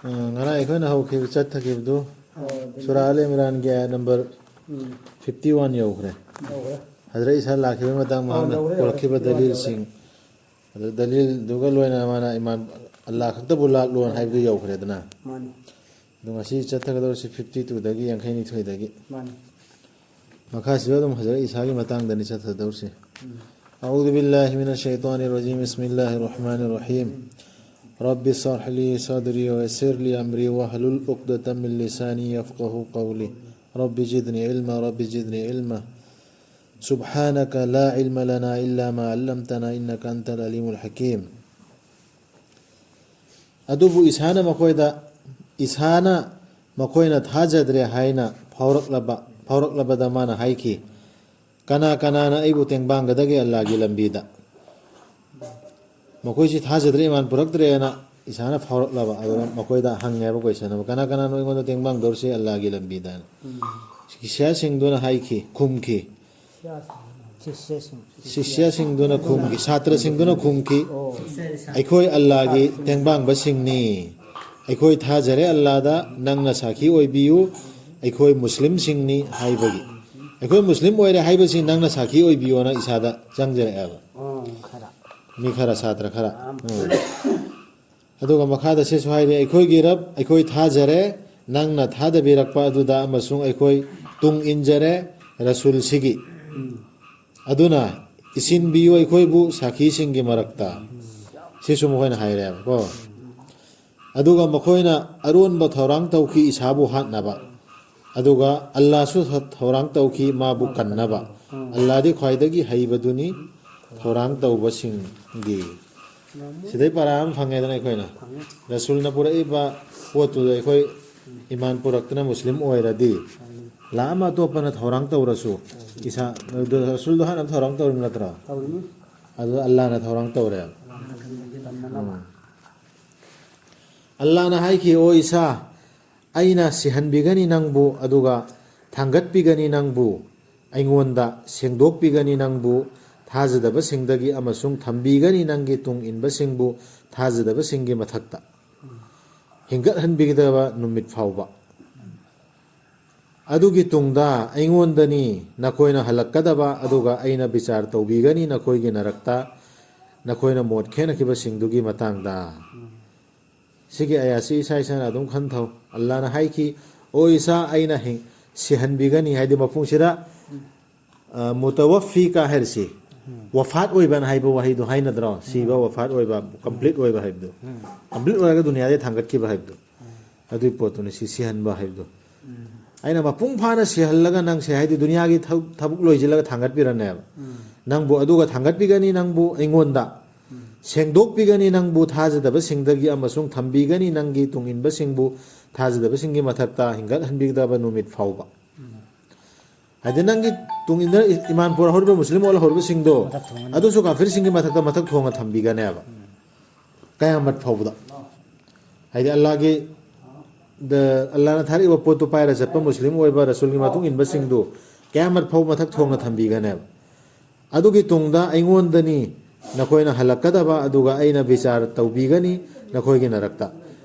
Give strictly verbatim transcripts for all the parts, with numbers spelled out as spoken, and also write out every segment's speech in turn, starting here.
ꯑ, ꯉꯔꯥꯡ ꯑꯩꯈꯣꯏꯅ ꯍꯧꯈꯤꯕ, ꯆꯠꯊꯈꯤꯕꯗꯨ ꯑꯣ, ꯑꯗꯨꯗꯤ ꯁꯨꯔꯥ ꯑꯥꯂ ꯏꯝꯔꯥꯟꯒꯤ ꯑꯥꯌꯠ ꯅꯝꯕꯔ ꯎꯝ꯫ ꯐꯤꯐꯇꯤ ꯋꯥꯟ ꯌꯧꯈ꯭ꯔꯦ꯫ ꯌꯧꯈ꯭ꯔꯦ꯫ ꯍꯖꯔꯠ ꯏꯁꯥ ꯂꯥꯛꯈꯤꯕꯒꯤ ꯃꯇꯥꯡ ꯑꯥ, ꯃꯍꯥꯛꯅ ꯌꯧꯈ꯭ꯔꯦ, ꯌꯧꯈ꯭ꯔꯦ꯫ ꯄꯨꯔꯛꯈꯤꯕ ꯐꯤꯐꯇꯤ ꯋꯥꯟ ꯗꯂꯤꯜꯁꯤꯡ, ꯌꯧꯈ꯭ꯔꯦ꯫ ꯑꯗꯨ ꯗꯂꯤꯜꯗꯨꯒ ꯂꯣꯏꯅꯅ ꯃꯥꯅ ꯏꯃꯥꯟ ꯑꯜꯂꯥꯍ ꯈꯛꯇꯕꯨ ꯂꯥꯠꯂꯣꯅ ꯍꯥꯏꯕꯗꯨ ꯌꯧꯈ꯭ꯔꯦꯗꯅ꯫ ꯃꯥꯅꯤ꯫ ꯑꯗꯣ ꯉꯁꯤ ꯆꯠꯊꯒꯗꯧꯔꯤꯁꯤ ꯐꯤꯐꯇꯤ ꯇꯨꯗꯒꯤ ꯌꯥꯡꯈꯩꯅꯤꯊꯣꯏꯗꯒꯤ꯫ ꯃꯥꯅꯤ꯫ ꯃꯈꯥꯁꯤꯗ ꯑꯗꯨꯝ ꯍꯖꯔꯠ ꯏꯁꯥꯒꯤ ꯃꯇꯥꯡꯗꯅꯤ ꯆꯠꯊꯗꯧꯔꯤꯁꯤ꯫ ꯎꯝ꯫ أعوذ بالله من الشيطان الرجيم. بسم الله الرحمن الرحيم. رب اشرح لي صدري ويسر لي أمري واحلل عقدة من لساني يفقهوا قولي. رب زدني علما، رب زدني علما. سبحانك لا علم لنا إلا ما علمتنا إنك أنت العليم الحكيم. ꯑꯗꯨꯕꯨ ꯏꯁꯥꯅ ꯃꯈꯣꯏꯗ, ꯏꯁꯥꯅ ꯃꯈꯣꯏꯅ ꯊꯥꯖꯗ꯭ꯔꯦ ꯍꯥꯏꯅ ꯐꯥꯎꯔꯛꯂꯕ, ꯐꯥꯎꯔꯛꯂꯕꯗ ꯃꯥꯅ ꯍꯥꯏꯈꯤ, "ꯀꯅꯥ ꯀꯅꯥꯅ ꯑꯩꯕꯨ ꯇꯦꯡꯕꯥꯡꯒꯗꯒꯦ ꯑꯜꯂꯥꯒꯤ ꯂꯝꯕꯤꯗ?" ꯃꯈꯣꯏꯁꯤ ꯊꯥꯖꯗ꯭ꯔꯦ, ꯏꯃꯥꯟ ꯄꯨꯔꯛꯇ꯭ꯔꯦꯅ ꯏꯁꯥꯅ ꯐꯥꯎꯔꯛꯂꯕ, ꯑꯗꯨꯅ ꯃꯈꯣꯏꯗ ꯍꯪꯉꯦꯕ ꯀꯣꯏꯁꯟ ꯑꯃ, "ꯀꯅꯥ ꯀꯅꯥꯅꯣ ꯑꯩꯉꯣꯟꯗ ꯇꯦꯡꯕꯥꯡꯗꯧꯔꯤꯁꯤ ꯑꯜꯂꯥꯒꯤ ꯂꯝꯕꯤꯗ?" ꯍꯥꯏꯅ꯫ ꯎꯝ꯫ ꯁꯤꯁ꯭ꯌꯥꯁꯤꯡꯗꯨꯅ ꯍꯥꯏꯈꯤ, ꯈꯨꯝꯈꯤ꯫ ꯁꯤꯁ꯭ꯌꯥꯁꯤꯡ꯫ ꯁꯤꯁ꯭ꯌꯥꯁꯤꯡꯗꯨꯅ ꯈꯨꯝꯈꯤ, ꯁꯥꯇ꯭ꯔꯁꯤꯡꯗꯨꯅ ꯈꯨꯝꯈꯤ, ꯑꯣ꯫ "ꯑꯩꯈꯣꯏ ꯑꯜꯂꯥꯒꯤ ꯇꯦꯡꯕꯥꯡꯕꯁꯤꯡꯅꯤ꯫ ꯑꯩꯈꯣꯏ ꯊꯥꯖꯔꯦ ꯑꯜꯂꯥꯗ, ꯅꯪꯅ ꯁꯥꯈꯤ ꯑꯣꯏꯕꯤꯌꯨ, ꯑꯩꯈꯣꯏ ꯃꯨꯁꯂꯤꯝꯁꯤꯡꯅꯤ" ꯍꯥꯏꯕꯒꯤ꯫ "ꯑꯩꯈꯣꯏ ꯃꯨꯁꯂꯤꯝ ꯑꯣꯏꯔꯦ ꯍꯥꯏꯕꯁꯤ ꯅꯪꯅ ꯁꯥꯈꯤ ꯑꯣꯏꯕꯤꯌꯣꯅ" ꯏꯁꯥꯗ ꯆꯪꯖꯔꯛꯑꯦꯕ꯫ ꯑꯣ, ꯈꯔ꯫ ꯃꯤ ꯈꯔ, ꯁꯥꯇ꯭ꯔ ꯈꯔ꯫ ꯑꯥ꯫ ꯎꯝ꯫ ꯑꯗꯨꯒ ꯃꯈꯥꯗ ꯁꯤꯁꯨ ꯍꯥꯏꯔꯤ, "ꯑꯩꯈꯣꯏꯒꯤ ꯔꯕ, ꯑꯩꯈꯣꯏ ꯊꯥꯖꯔꯦ, ꯅꯪꯅ ꯊꯥꯗꯕꯤꯔꯛꯄ ꯑꯗꯨꯗ ꯑꯃꯁꯨꯡ ꯑꯩꯈꯣꯏ ꯇꯨꯡ ꯏꯟꯖꯔꯦ ꯔꯁꯨꯜꯁꯤꯒꯤ꯫ ꯎꯝ꯫ ꯑꯗꯨꯅ ꯏꯁꯤꯟꯕꯤꯌꯨ ꯑꯩꯈꯣꯏꯕꯨ ꯁꯥꯈꯤꯁꯤꯡꯒꯤ ꯃꯔꯛꯇ"꯫ ꯁꯤꯁꯨ ꯃꯈꯣꯏꯅ ꯍꯥꯏꯔꯦꯕꯀꯣ꯫ ꯑꯗꯨꯒ ꯃꯈꯣꯏꯅ ꯑꯔꯣꯟꯕ ꯊꯧꯔꯥꯡ ꯇꯧꯈꯤ ꯏꯁꯥꯕꯨ ꯍꯥꯠꯅꯕ꯫ ꯑꯗꯨꯒ ꯑꯜꯂꯥꯁꯨ ꯊꯧꯔꯥꯡ ꯇꯧꯈꯤ ꯃꯥꯕꯨ ꯀꯟꯅꯕ꯫ ꯑꯜꯂꯥꯗꯤ ꯈ꯭ꯋꯥꯏꯗꯒꯤ ꯍꯩꯕꯗꯨꯅꯤ ꯊꯧꯔꯥꯡ ꯇꯧꯕꯁꯤꯡꯒꯤ꯫ ꯁꯤꯗꯩ ꯄꯔꯥ ꯑꯃ ꯐꯪꯉꯦꯗꯅ ꯑꯩꯈꯣꯏꯅ꯫ ꯐꯪꯉꯦ꯫ ꯔꯁꯨꯜꯅ ꯄꯨꯔꯛꯏꯕ ꯄꯣꯠꯇꯨꯗ ꯑꯩꯈꯣꯏ ꯏꯃꯥꯟ ꯄꯨꯔꯛꯇꯅ ꯃꯨꯁꯂꯤꯝ ꯑꯣꯏꯔꯗꯤ, ꯂꯥ ꯑꯃ ꯑꯇꯣꯞꯄꯅ ꯊꯧꯔꯥꯡ ꯇꯧꯔꯁꯨ, ꯏꯁꯥ, ꯔꯁꯨꯜꯗꯣ ꯍꯥꯟꯅ ꯊꯧꯔꯥꯡ ꯇꯧꯔꯤꯕ ꯅꯠꯇ꯭ꯔꯣ? ꯇꯧꯔꯤꯅꯤ꯫ ꯑꯗꯨ ꯑꯜꯂꯥꯅ ꯊꯧꯔꯥꯡ ꯇꯧꯔꯦ꯫ ꯇꯝꯅꯅꯕ꯫ ꯎꯝ꯫ ꯑꯜꯂꯥꯅ ꯍꯥꯏꯈꯤ, "ꯑꯣ ꯏꯁꯥ, ꯑꯩꯅ ꯁꯤꯍꯟꯕꯤꯒꯅꯤ ꯅꯪꯕꯨ, ꯑꯗꯨꯒ ꯊꯥꯡꯒꯠꯄꯤꯒꯅꯤ ꯅꯪꯕꯨ, ꯑꯩꯉꯣꯟꯗ ꯁꯦꯡꯗꯣꯛꯄꯤꯒꯅꯤ ꯅꯪꯕꯨ ꯊꯥꯖꯗꯕꯁꯤꯡꯗꯒꯤ, ꯑꯃꯁꯨꯡ ꯊꯝꯕꯤꯒꯅꯤ ꯅꯪꯒꯤ ꯇꯨꯡ ꯏꯟꯕꯁꯤꯡꯕꯨ ꯊꯥꯖꯗꯕꯁꯤꯡꯒꯤ ꯃꯊꯛꯇ"꯫ ꯍꯤꯡꯒꯠꯍꯟꯕꯤꯒꯗꯕ ꯅꯨꯃꯤꯠ ꯐꯥꯎꯕ꯫ ꯑꯗꯨꯒꯤ ꯇꯨꯡꯗ ꯑꯩꯉꯣꯟꯗꯅꯤ ꯅꯈꯣꯏꯅ ꯍꯜꯂꯛꯀꯗꯕ, ꯑꯗꯨꯒ ꯑꯩꯅ ꯕꯤꯆꯥꯔ ꯇꯧꯕꯤꯒꯅꯤ ꯅꯈꯣꯏꯒꯤ ꯅꯔꯛꯇ, ꯅꯈꯣꯏꯅ ꯃꯣꯠ ꯈꯦꯅꯈꯤꯕꯁꯤꯡꯗꯨꯒꯤ ꯃꯇꯥꯡꯗ꯫ ꯁꯤꯒꯤ ꯑꯌꯥꯁꯤ ꯏꯁꯥ ꯏꯁꯥꯅ ꯑꯗꯨꯝ ꯈꯟꯊꯧ꯫ ꯑꯜꯂꯥꯅ ꯍꯥꯏꯈꯤ, "ꯑꯣ ꯏꯁꯥ, ꯑꯩꯅ ꯍꯤꯡ-, ꯁꯤꯍꯟꯕꯤꯒꯅꯤ", ꯍꯥꯏꯗꯤ ꯃꯄꯨꯡꯁꯤꯗ, ꯑ, ꯃꯨꯇꯋꯐꯤ ꯀꯥ ꯍꯥꯏꯔꯤꯁꯤ, ꯋꯐꯥꯠ ꯑꯣꯏꯕꯅ ꯍꯥꯏꯕ ꯋꯥꯍꯩꯗꯣ ꯍꯥꯏꯅꯗ꯭ꯔꯣ? ꯁꯤꯕ, ꯋꯐꯥꯠ ꯑꯣꯏꯕ, ꯀꯝꯄ꯭ꯂꯤꯠ ꯑꯣꯏꯕ ꯍꯥꯏꯕꯗꯣ꯫ ꯀꯝꯄ꯭ꯂꯤꯠ ꯑꯣꯏꯔꯒ ꯗꯨꯅꯤꯌꯥꯗꯒꯤ ꯊꯥꯡꯒꯠꯈꯤꯕ ꯍꯥꯏꯕꯗꯣ꯫ ꯑꯗꯨꯒꯤ ꯄꯣꯠꯇꯨꯅꯤ ꯁꯤ ꯁꯤꯍꯟꯕ ꯍꯥꯏꯕꯗꯣ꯫ ꯑꯩꯅ ꯃꯄꯨꯡ ꯐꯥꯅ ꯁꯤꯍꯜꯂꯒ ꯅꯪꯁꯦ, ꯍꯥꯏꯗꯤ ꯗꯨꯅꯤꯌꯥꯒꯤ ꯊꯕꯛ, ꯊꯕꯛ ꯂꯣꯏꯁꯤꯜꯂꯒ ꯊꯥꯡꯒꯠꯄꯤꯔꯅꯦꯕ꯫ ꯅꯪꯕꯨ ꯑꯗꯨꯒ ꯊꯥꯡꯒꯠꯄꯤꯒꯅꯤ, ꯅꯪꯕꯨ ꯑꯩꯉꯣꯟꯗ ꯁꯦꯡꯗꯣꯛꯄꯤꯒꯅꯤ, ꯅꯪꯕꯨ ꯊꯥꯖꯗꯕꯁꯤꯡꯗꯒꯤ, ꯑꯃꯁꯨꯡ ꯊꯝꯕꯤꯒꯅꯤ ꯅꯪꯒꯤ ꯇꯨꯡꯏꯟꯕꯁꯤꯡꯕꯨ ꯊꯥꯖꯗꯕꯁꯤꯡꯒꯤ ꯃꯊꯛꯇ ꯍꯤꯡꯒꯠꯍꯟꯕꯤꯒꯗꯕ ꯅꯨꯃꯤꯠ ꯐꯥꯎꯕ꯫ ꯍꯥꯏꯗꯤ ꯅꯪꯒꯤ ꯇꯨꯡ ꯏꯟꯗꯨꯅ ꯏꯃꯥꯟ ꯄꯨꯔꯛꯍꯧꯔꯤꯕ, ꯃꯨꯁꯂꯤꯝ ꯑꯣꯜꯍꯧꯔꯤꯕꯁꯤꯡꯗꯣ, ꯃꯊꯛ ꯊꯣꯡꯉꯅꯤ꯫ ꯑꯗꯨꯁꯨ ꯀꯥꯐꯤꯔꯁꯤꯡꯒꯤ ꯃꯊꯛꯇ ꯃꯊꯛ ꯊꯣꯡꯅ ꯊꯝꯕꯤꯒꯅꯦꯕ꯫ ꯀꯌꯥꯃꯠ ꯐꯥꯎꯕꯗ꯫ ꯍꯥꯏꯗꯤ ꯑꯜꯂꯥꯒꯤ, ꯗ-, ꯑꯜꯂꯥꯅ ꯊꯥꯔꯛꯏꯕ ꯄꯣꯠꯇꯨ ꯄꯥꯏꯔ ꯆꯠꯄ ꯃꯨꯁꯂꯤꯝ ꯑꯣꯏꯕ, ꯔꯁꯨꯜꯒꯤ ꯃꯇꯨꯡ ꯏꯟꯕꯁꯤꯡꯗꯨ ꯀꯌꯥꯃꯠ ꯐꯥꯎꯕ ꯃꯊꯛ ꯊꯣꯡꯅ ꯊꯝꯕꯤꯒꯅꯦꯕ꯫ ꯑꯗꯨꯒꯤ ꯇꯨꯡꯗ ꯑꯩꯉꯣꯟꯗꯅꯤ ꯅꯈꯣꯏꯅ ꯍꯜꯂꯛꯀꯗꯕ, ꯑꯗꯨꯒ ꯑꯩꯅ ꯕꯤꯆꯥꯔ ꯇꯧꯕꯤꯒꯅꯤ ꯅꯈꯣꯏꯒꯤ ꯅꯔꯛꯇ꯫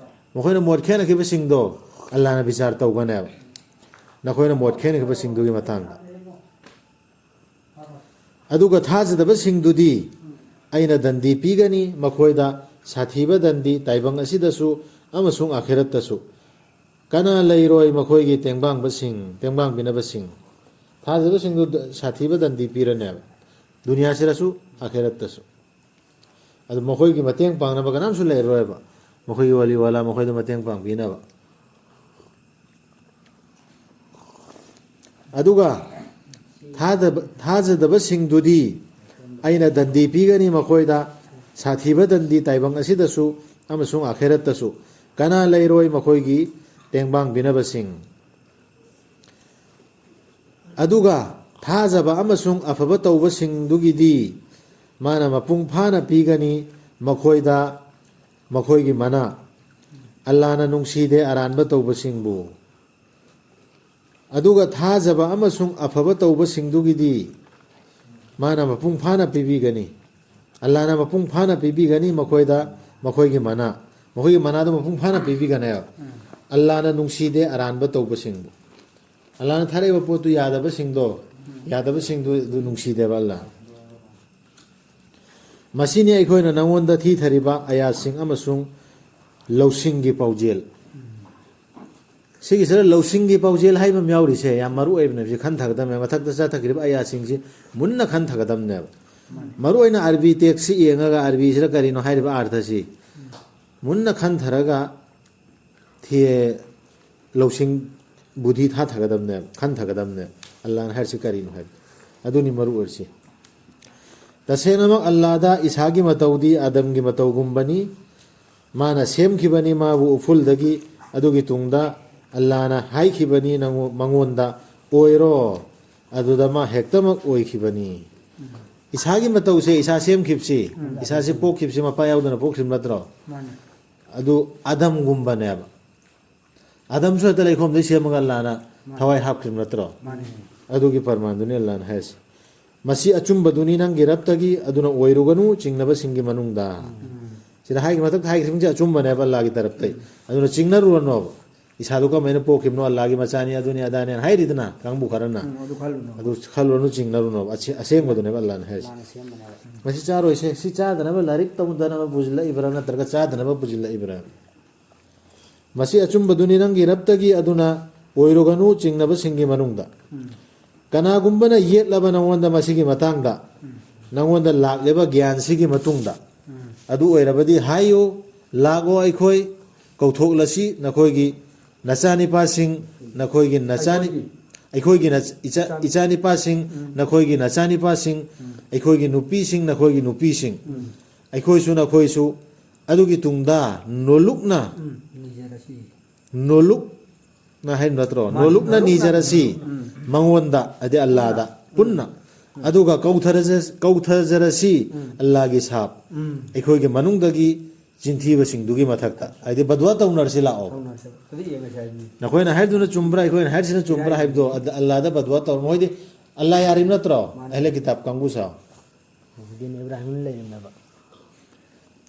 ꯃꯈꯣꯏꯅ ꯃꯣꯠ ꯈꯦꯅꯈꯤꯕꯁꯤꯡꯗꯣ ꯑꯜꯂꯥꯅ ꯕꯤꯆꯥꯔ ꯇꯧꯒꯅꯦꯕ, ꯅꯈꯣꯏꯅ ꯃꯣꯠ ꯈꯦꯅꯈꯤꯕꯁꯤꯡꯗꯨꯒꯤ ꯃꯇꯥꯡꯗ꯫ ꯑꯗꯨꯒ ꯊꯥꯖꯗꯕꯁꯤꯡꯗꯨꯗꯤ ꯑꯩꯅ ꯗꯟꯗꯤ ꯄꯤꯒꯅꯤ, ꯃꯈꯣꯏꯗ ꯁꯥꯊꯤꯕ ꯗꯟꯗꯤ, ꯇꯥꯏꯕꯪ ꯑꯁꯤꯗꯁꯨ ꯑꯃꯁꯨꯡ ꯑꯥꯈꯤꯔꯠꯇꯁꯨ꯫ ꯀꯅꯥ ꯂꯩꯔꯣꯏ ꯃꯈꯣꯏꯒꯤ ꯇꯦꯡꯕꯥꯡꯕꯁꯤꯡ, ꯇꯦꯡꯕꯥꯡꯕꯤꯅꯕꯁꯤꯡ? ꯊꯥꯖꯗꯕꯁꯤꯡꯗꯨ ꯁꯥꯊꯤꯕ ꯗꯟꯗꯤ ꯄꯤꯔꯅꯦꯕ, ꯗꯨꯅꯤꯌꯥꯁꯤꯗꯁꯨ ꯑꯥꯈꯤꯔꯠꯇꯁꯨ꯫ ꯑꯗꯨ ꯃꯈꯣꯏꯒꯤ ꯃꯇꯦꯡ ꯄꯥꯡꯅꯕ ꯀꯅꯥꯝꯁꯨ ꯂꯩꯔꯔꯣꯏꯕ, ꯃꯈꯣꯏꯒꯤ ꯋꯥꯂꯤ ꯋꯥꯂꯥ ꯃꯈꯣꯏꯗ ꯃꯇꯦꯡ ꯄꯥꯡꯕꯤꯅꯕ꯫ ꯑꯗꯨꯒ ꯊꯥꯗꯕ-, ꯊꯥꯖꯗꯕꯁꯤꯡꯗꯨꯗꯤ ꯑꯩꯅ ꯗꯟꯗꯤ ꯄꯤꯒꯅꯤ ꯃꯈꯣꯏꯗ, ꯁꯥꯊꯤꯕ ꯗꯟꯗꯤ, ꯇꯥꯏꯕꯪ ꯑꯁꯤꯗꯁꯨ ꯑꯃꯁꯨꯡ ꯑꯥꯈꯤꯔꯠꯇꯁꯨ꯫ ꯀꯅꯥ ꯂꯩꯔꯣꯏ ꯃꯈꯣꯏꯒꯤ ꯇꯦꯡꯕꯥꯡꯕꯤꯅꯕꯁꯤꯡ? ꯑꯗꯨꯒ ꯊꯥꯖꯕ ꯑꯃꯁꯨꯡ ꯑꯐꯕ ꯇꯧꯕꯁꯤꯡꯗꯨꯒꯤꯗꯤ ꯃꯥꯅ ꯃꯄꯨꯡ ꯐꯥꯅ ꯄꯤꯒꯅꯤ ꯃꯈꯣꯏꯗ ꯃꯈꯣꯏꯒꯤ ꯃꯅꯥ꯫ ꯑꯜꯂꯥꯅ ꯅꯨꯡꯁꯤꯗꯦ ꯑꯔꯥꯟꯕ ꯇꯧꯕꯁꯤꯡꯕꯨ꯫ ꯑꯗꯨꯒ ꯊꯥꯖꯕ ꯑꯃꯁꯨꯡ ꯑꯐꯕ ꯇꯧꯕꯁꯤꯡꯗꯨꯒꯤꯗꯤ ꯃꯥꯅ ꯃꯄꯨꯡ ꯐꯥꯅ ꯄꯤꯕꯤꯒꯅꯤ꯫ ꯑꯜꯂꯥꯅ ꯃꯄꯨꯡ ꯐꯥꯅ ꯄꯤꯕꯤꯒꯅꯤ ꯃꯈꯣꯏꯗ ꯃꯈꯣꯏꯒꯤ ꯃꯅꯥ꯫ ꯃꯈꯣꯏꯒꯤ ꯃꯅꯥꯗꯣ ꯃꯄꯨꯡ ꯐꯥꯅ ꯄꯤꯕꯤꯒꯅꯦꯕ꯫ ꯑꯜꯂꯥꯅ ꯅꯨꯡꯁꯤꯗꯦ ꯑꯔꯥꯟꯕ ꯇꯧꯕꯁꯤꯡꯕꯨ꯫ ꯑꯜꯂꯥꯅ ꯊꯥꯔꯛꯏꯕ ꯄꯣꯠꯇꯨ ꯌꯥꯗꯕꯁꯤꯡꯗꯣ, ꯌꯥꯗꯕꯁꯤꯡꯗꯨ ꯑꯗꯨ ꯅꯨꯡꯁꯤꯗꯦꯕ ꯑꯜꯂꯥ꯫ ꯃꯁꯤꯅꯤ ꯑꯩꯈꯣꯏꯅ ꯅꯉꯣꯟꯗ ꯊꯤꯊꯔꯤꯕ ꯑꯌꯥꯁꯤꯡ ꯑꯃꯁꯨꯡ ꯂꯧꯁꯤꯡꯒꯤ ꯄꯥꯎꯖꯦꯜ꯫ ꯁꯤꯒꯤꯁꯤꯗ ꯂꯧꯁꯤꯡꯒꯤ ꯄꯥꯎꯖꯦꯜ ꯍꯥꯏꯕ ꯑꯃ ꯌꯥꯎꯔꯤꯁꯦ ꯌꯥꯝ ꯃꯔꯨ ꯑꯣꯏꯕꯅꯦ꯫ ꯁꯤ ꯈꯟꯊꯒꯗꯕꯅꯦ꯫ ꯃꯊꯛꯇ ꯆꯠꯊꯈ꯭ꯔꯤꯕ ꯑꯌꯥꯁꯤꯡꯁꯤ ꯃꯨꯟꯅ ꯈꯟꯊꯒꯗꯕꯅꯦꯕ꯫ ꯃꯔꯨ ꯑꯣꯏꯅ ꯑꯔꯕꯤ ꯇꯦꯛꯁꯁꯤ ꯌꯦꯡꯉꯒ ꯑꯔꯕꯤꯁꯤꯗ ꯀꯔꯤꯅꯣ ꯍꯥꯏꯔꯤꯕ ꯑꯥꯔꯊꯁꯤ ꯃꯨꯟꯅ ꯈꯟꯊꯔꯒ ꯊꯤ-, ꯂꯧꯁꯤꯡ ꯕꯨꯙꯤ ꯊꯥꯊꯒꯗꯕꯅꯦꯕ, ꯈꯟꯊꯒꯗꯕꯅꯦꯕ꯫ ꯑꯜꯂꯥꯅ ꯍꯥꯏꯔꯤꯁꯤ ꯀꯔꯤꯅꯣ ꯍꯥꯏꯕ ꯑꯗꯨꯅꯤ ꯃꯔꯨ ꯑꯣꯏꯔꯤꯁꯤ꯫ ꯇꯁꯦꯡꯅꯃꯛ ꯑꯜꯂꯥꯗ ꯏꯁꯥꯒꯤ ꯃꯇꯧꯗꯤ ꯑꯥꯗꯝꯒꯤ ꯃꯇꯧꯒꯨꯝꯕꯅꯤ꯫ ꯃꯥꯅ ꯁꯦꯝꯈꯤꯕꯅꯤ ꯃꯥꯕꯨ ꯎꯐꯨꯜꯗꯒꯤ꯫ ꯑꯗꯨꯒꯤ ꯇꯨꯡꯗ ꯑꯜꯂꯥꯅ ꯍꯥꯏꯈꯤꯕꯅꯤ ꯅꯉꯣ-, ꯃꯉꯣꯟꯗ, "ꯑꯣꯏꯔꯣ"꯫ ꯑꯗꯨꯗ ꯃꯥ ꯍꯦꯛꯇꯃꯛ ꯑꯣꯏꯈꯤꯕꯅꯤ꯫ ꯏꯁꯥꯒꯤ ꯃꯇꯧꯁꯦ, ꯏꯁꯥ ꯁꯦꯝꯈꯤꯕꯁꯤ, ꯎꯝ꯫ ꯏꯁꯥꯁꯦ ꯄꯣꯛꯈꯤꯕꯁꯤ ꯃꯄꯥ ꯌꯥꯎꯗꯅ ꯄꯣꯛꯈꯤꯕ ꯅꯠꯇ꯭ꯔꯣ? ꯃꯥꯅꯦ꯫ ꯑꯗꯨ ꯑꯥꯗꯝꯒꯨꯝꯕꯅꯦꯕ꯫ ꯑꯥꯗꯝꯁꯨ ꯍꯦꯛꯇ ꯂꯩꯈꯣꯝꯗꯩ ꯁꯦꯝꯃꯒ ꯑꯜꯂꯥꯅ ꯃꯥꯅꯦ꯫ ꯊꯋꯥꯏ ꯍꯥꯞꯈꯤꯕ ꯅꯠꯇ꯭ꯔꯣ? ꯃꯥꯅꯦ꯫ ꯑꯗꯨꯒꯤ ꯄꯔꯃꯥꯟꯗꯨꯅꯤ ꯑꯜꯂꯥꯅ ꯍꯥꯏꯔꯤꯁꯦ꯫ "ꯃꯁꯤ ꯑꯆꯨꯝꯕꯗꯨꯅꯤ ꯅꯪꯒꯤ ꯔꯕꯇꯒꯤ, ꯑꯗꯨꯅ ꯑꯣꯏꯔꯨꯒꯅꯨ ꯆꯤꯡꯅꯕꯁꯤꯡꯒꯤ ꯃꯅꯨꯡꯗ"꯫ ꯎꯝ꯫ ꯁꯤꯗ ꯍꯥꯏꯈꯤꯕ, ꯃꯊꯛꯇ ꯍꯥꯏꯈꯤꯕꯁꯤꯡꯁꯦ ꯑꯆꯨꯝꯕꯅꯦꯕ ꯑꯜꯂꯥꯒꯤ ꯇꯔꯞꯇꯩ꯫ ꯎꯝ꯫ ꯑꯗꯨꯅ ꯆꯤꯡꯅꯔꯨꯔꯅꯣꯕ꯫ ꯏꯁꯥꯗꯣ ꯀꯃꯥꯏꯅ ꯄꯣꯛꯈꯤꯕꯅꯣ, ꯑꯜꯂꯥꯒꯤ ꯃꯆꯥꯅꯤ, ꯑꯗꯨꯅꯤ ꯑꯗꯥꯅꯦꯅ ꯍꯥꯏꯔꯤꯗꯅ ꯀꯥꯡꯕꯨ ꯈꯔꯅ꯫ ꯎꯝ, ꯑꯗꯨ ꯈꯜꯂꯨꯅꯣ꯫ ꯑꯗꯨ ꯈꯜꯂꯨꯔꯅꯨ, ꯆꯤꯡꯅꯔꯨꯅꯣꯕ꯫ ꯑꯁꯦ-, ꯑꯁꯦꯡꯕꯗꯨꯅꯦꯕ ꯑꯜꯂꯥꯅ ꯍꯥꯏꯔꯤꯁꯦ꯫ ꯑꯜꯂꯥꯅ ꯁꯦꯝꯕꯅꯦꯕ꯫ ꯎꯝ꯫ ꯃꯁꯤ ꯆꯥꯔꯣꯏꯁꯦ꯫ ꯁꯤ ꯆꯥꯗꯅꯕ ꯂꯥꯏꯔꯤꯛ ꯇꯧꯗꯅꯕ ꯄꯨꯁꯤꯜꯂꯛꯏꯕ꯭ꯔꯥ ꯅꯠꯇ꯭ꯔꯒ ꯆꯥꯗꯅꯕ ꯄꯨꯁꯤꯜꯂꯛꯏꯕ꯭ꯔꯥ? "ꯃꯁꯤ ꯑꯆꯨꯝꯕꯗꯨꯅꯤ ꯅꯪꯒꯤ ꯔꯕꯇꯒꯤ, ꯑꯗꯨꯅ ꯑꯣꯏꯔꯨꯒꯅꯨ ꯆꯤꯡꯅꯕꯁꯤꯡꯒꯤ ꯃꯅꯨꯡꯗ"꯫ ꯎꯝ꯫ "ꯀꯅꯥꯒꯨꯝꯕꯅ ꯌꯦꯠꯂꯕ ꯅꯉꯣꯟꯗ ꯃꯁꯤꯒꯤ ꯃꯇꯥꯡꯗ, ꯎꯝ꯫ ꯅꯉꯣꯟꯗ ꯂꯥꯛꯂꯤꯕ ꯒ꯭ꯌꯥꯟꯁꯤꯒꯤ ꯃꯇꯨꯡꯗ, ꯎꯝ꯫ ꯑꯗꯨ ꯑꯣꯏꯔꯕꯗꯤ ꯍꯥꯏꯌꯨ, ꯂꯥꯛꯑꯣ ꯑꯩꯈꯣꯏ ꯀꯧꯊꯣꯛꯂꯁꯤ, ꯅꯈꯣꯏꯒꯤ ꯅꯆꯥꯅꯤꯄꯥꯁꯤꯡ, ꯅꯈꯣꯏꯒꯤ ꯅꯆꯥꯅꯤ-, ꯑꯩꯈꯣꯏꯒꯤ꯫ ꯑꯩꯈꯣꯏꯒꯤ ꯅꯆ-, ꯏꯆꯥ-, ꯏꯆꯥ-, ꯏꯆꯥꯅꯤꯄꯥꯁꯤꯡ, ꯎꯝ꯫ ꯅꯈꯣꯏꯒꯤ ꯅꯆꯥꯅꯤꯄꯥꯁꯤꯡ, ꯎꯝ꯫ ꯑꯩꯈꯣꯏꯒꯤ ꯅꯨꯄꯤꯁꯤꯡ, ꯅꯈꯣꯏꯒꯤ ꯅꯨꯄꯤꯁꯤꯡ, ꯎꯝ꯫ ꯑꯩꯈꯣꯏꯁꯨ ꯅꯈꯣꯏꯁꯨ, ꯑꯗꯨꯒꯤ ꯇꯨꯡꯗ ꯅꯣꯂꯨꯛꯅ, ꯎꯝ, ꯅꯤꯖꯔꯁꯤ꯫ ꯅꯣꯂꯨꯛꯅ ꯍꯥꯏꯕ ꯅꯠꯇ꯭ꯔꯣ? ꯃꯥꯅꯤ, ꯅꯣꯂꯨꯛꯅ ꯅꯣꯂꯨꯛꯅ꯫ ꯅꯤꯖꯔꯁꯤ ꯎꯝ꯫ ꯃꯉꯣꯟꯗ, ꯍꯥꯏꯗꯤ ꯑꯜꯂꯥꯗ ꯎꯝ꯫ ꯄꯨꯟꯅ꯫ ꯎꯝ꯫ ꯑꯗꯨꯒ ꯀꯧꯊꯔꯖ-, ꯀꯧꯊꯖꯔꯁꯤ ꯎꯝ꯫ ꯑꯜꯂꯥꯒꯤ ꯁꯥꯞ꯫ ꯎꯝ꯫ ꯑꯩꯈꯣꯏꯒꯤ ꯃꯅꯨꯡꯗꯒꯤ ꯆꯤꯟꯊꯤꯕꯁꯤꯡꯗꯨꯒꯤ ꯃꯊꯛꯇ꯫ ꯍꯥꯏꯗꯤ ꯕꯗꯋꯥ ꯇꯧꯅꯔꯁꯤ ꯂꯥꯛꯑꯣ꯫ ꯇꯧꯅꯔꯁꯤ꯫ ꯑꯗꯨ ꯌꯦꯡꯉꯁꯤ ꯍꯥꯏꯕꯅꯤ꯫ ꯅꯈꯣꯏꯅ ꯍꯥꯏꯗꯨꯅ ꯆꯨꯝꯕ꯭ꯔꯥ, ꯑꯩꯈꯣꯏꯅ ꯍꯥꯏꯔꯤꯁꯤꯅ ꯆꯨꯝꯕ꯭ꯔꯥ ꯍꯥꯏꯕꯗꯣ ꯑꯗ-, ꯑꯜꯂꯥꯗ ꯕꯗꯋꯥ ꯇꯧꯔꯣ꯫ ꯃꯣꯏꯗꯤ ꯑꯜꯂꯥ ꯌꯥꯔꯤꯕ ꯅꯠꯇ꯭ꯔꯣ? ꯃꯥꯅꯤ꯫ ꯑꯍꯂꯦ ꯀꯤꯇꯥꯕ ꯀꯥꯡꯕꯨꯁꯨ꯫ ꯃꯨꯍꯤꯗꯤꯟ ꯏꯕ꯭ꯔꯥꯍꯤꯝ ꯂꯩꯔꯝꯅꯕ꯫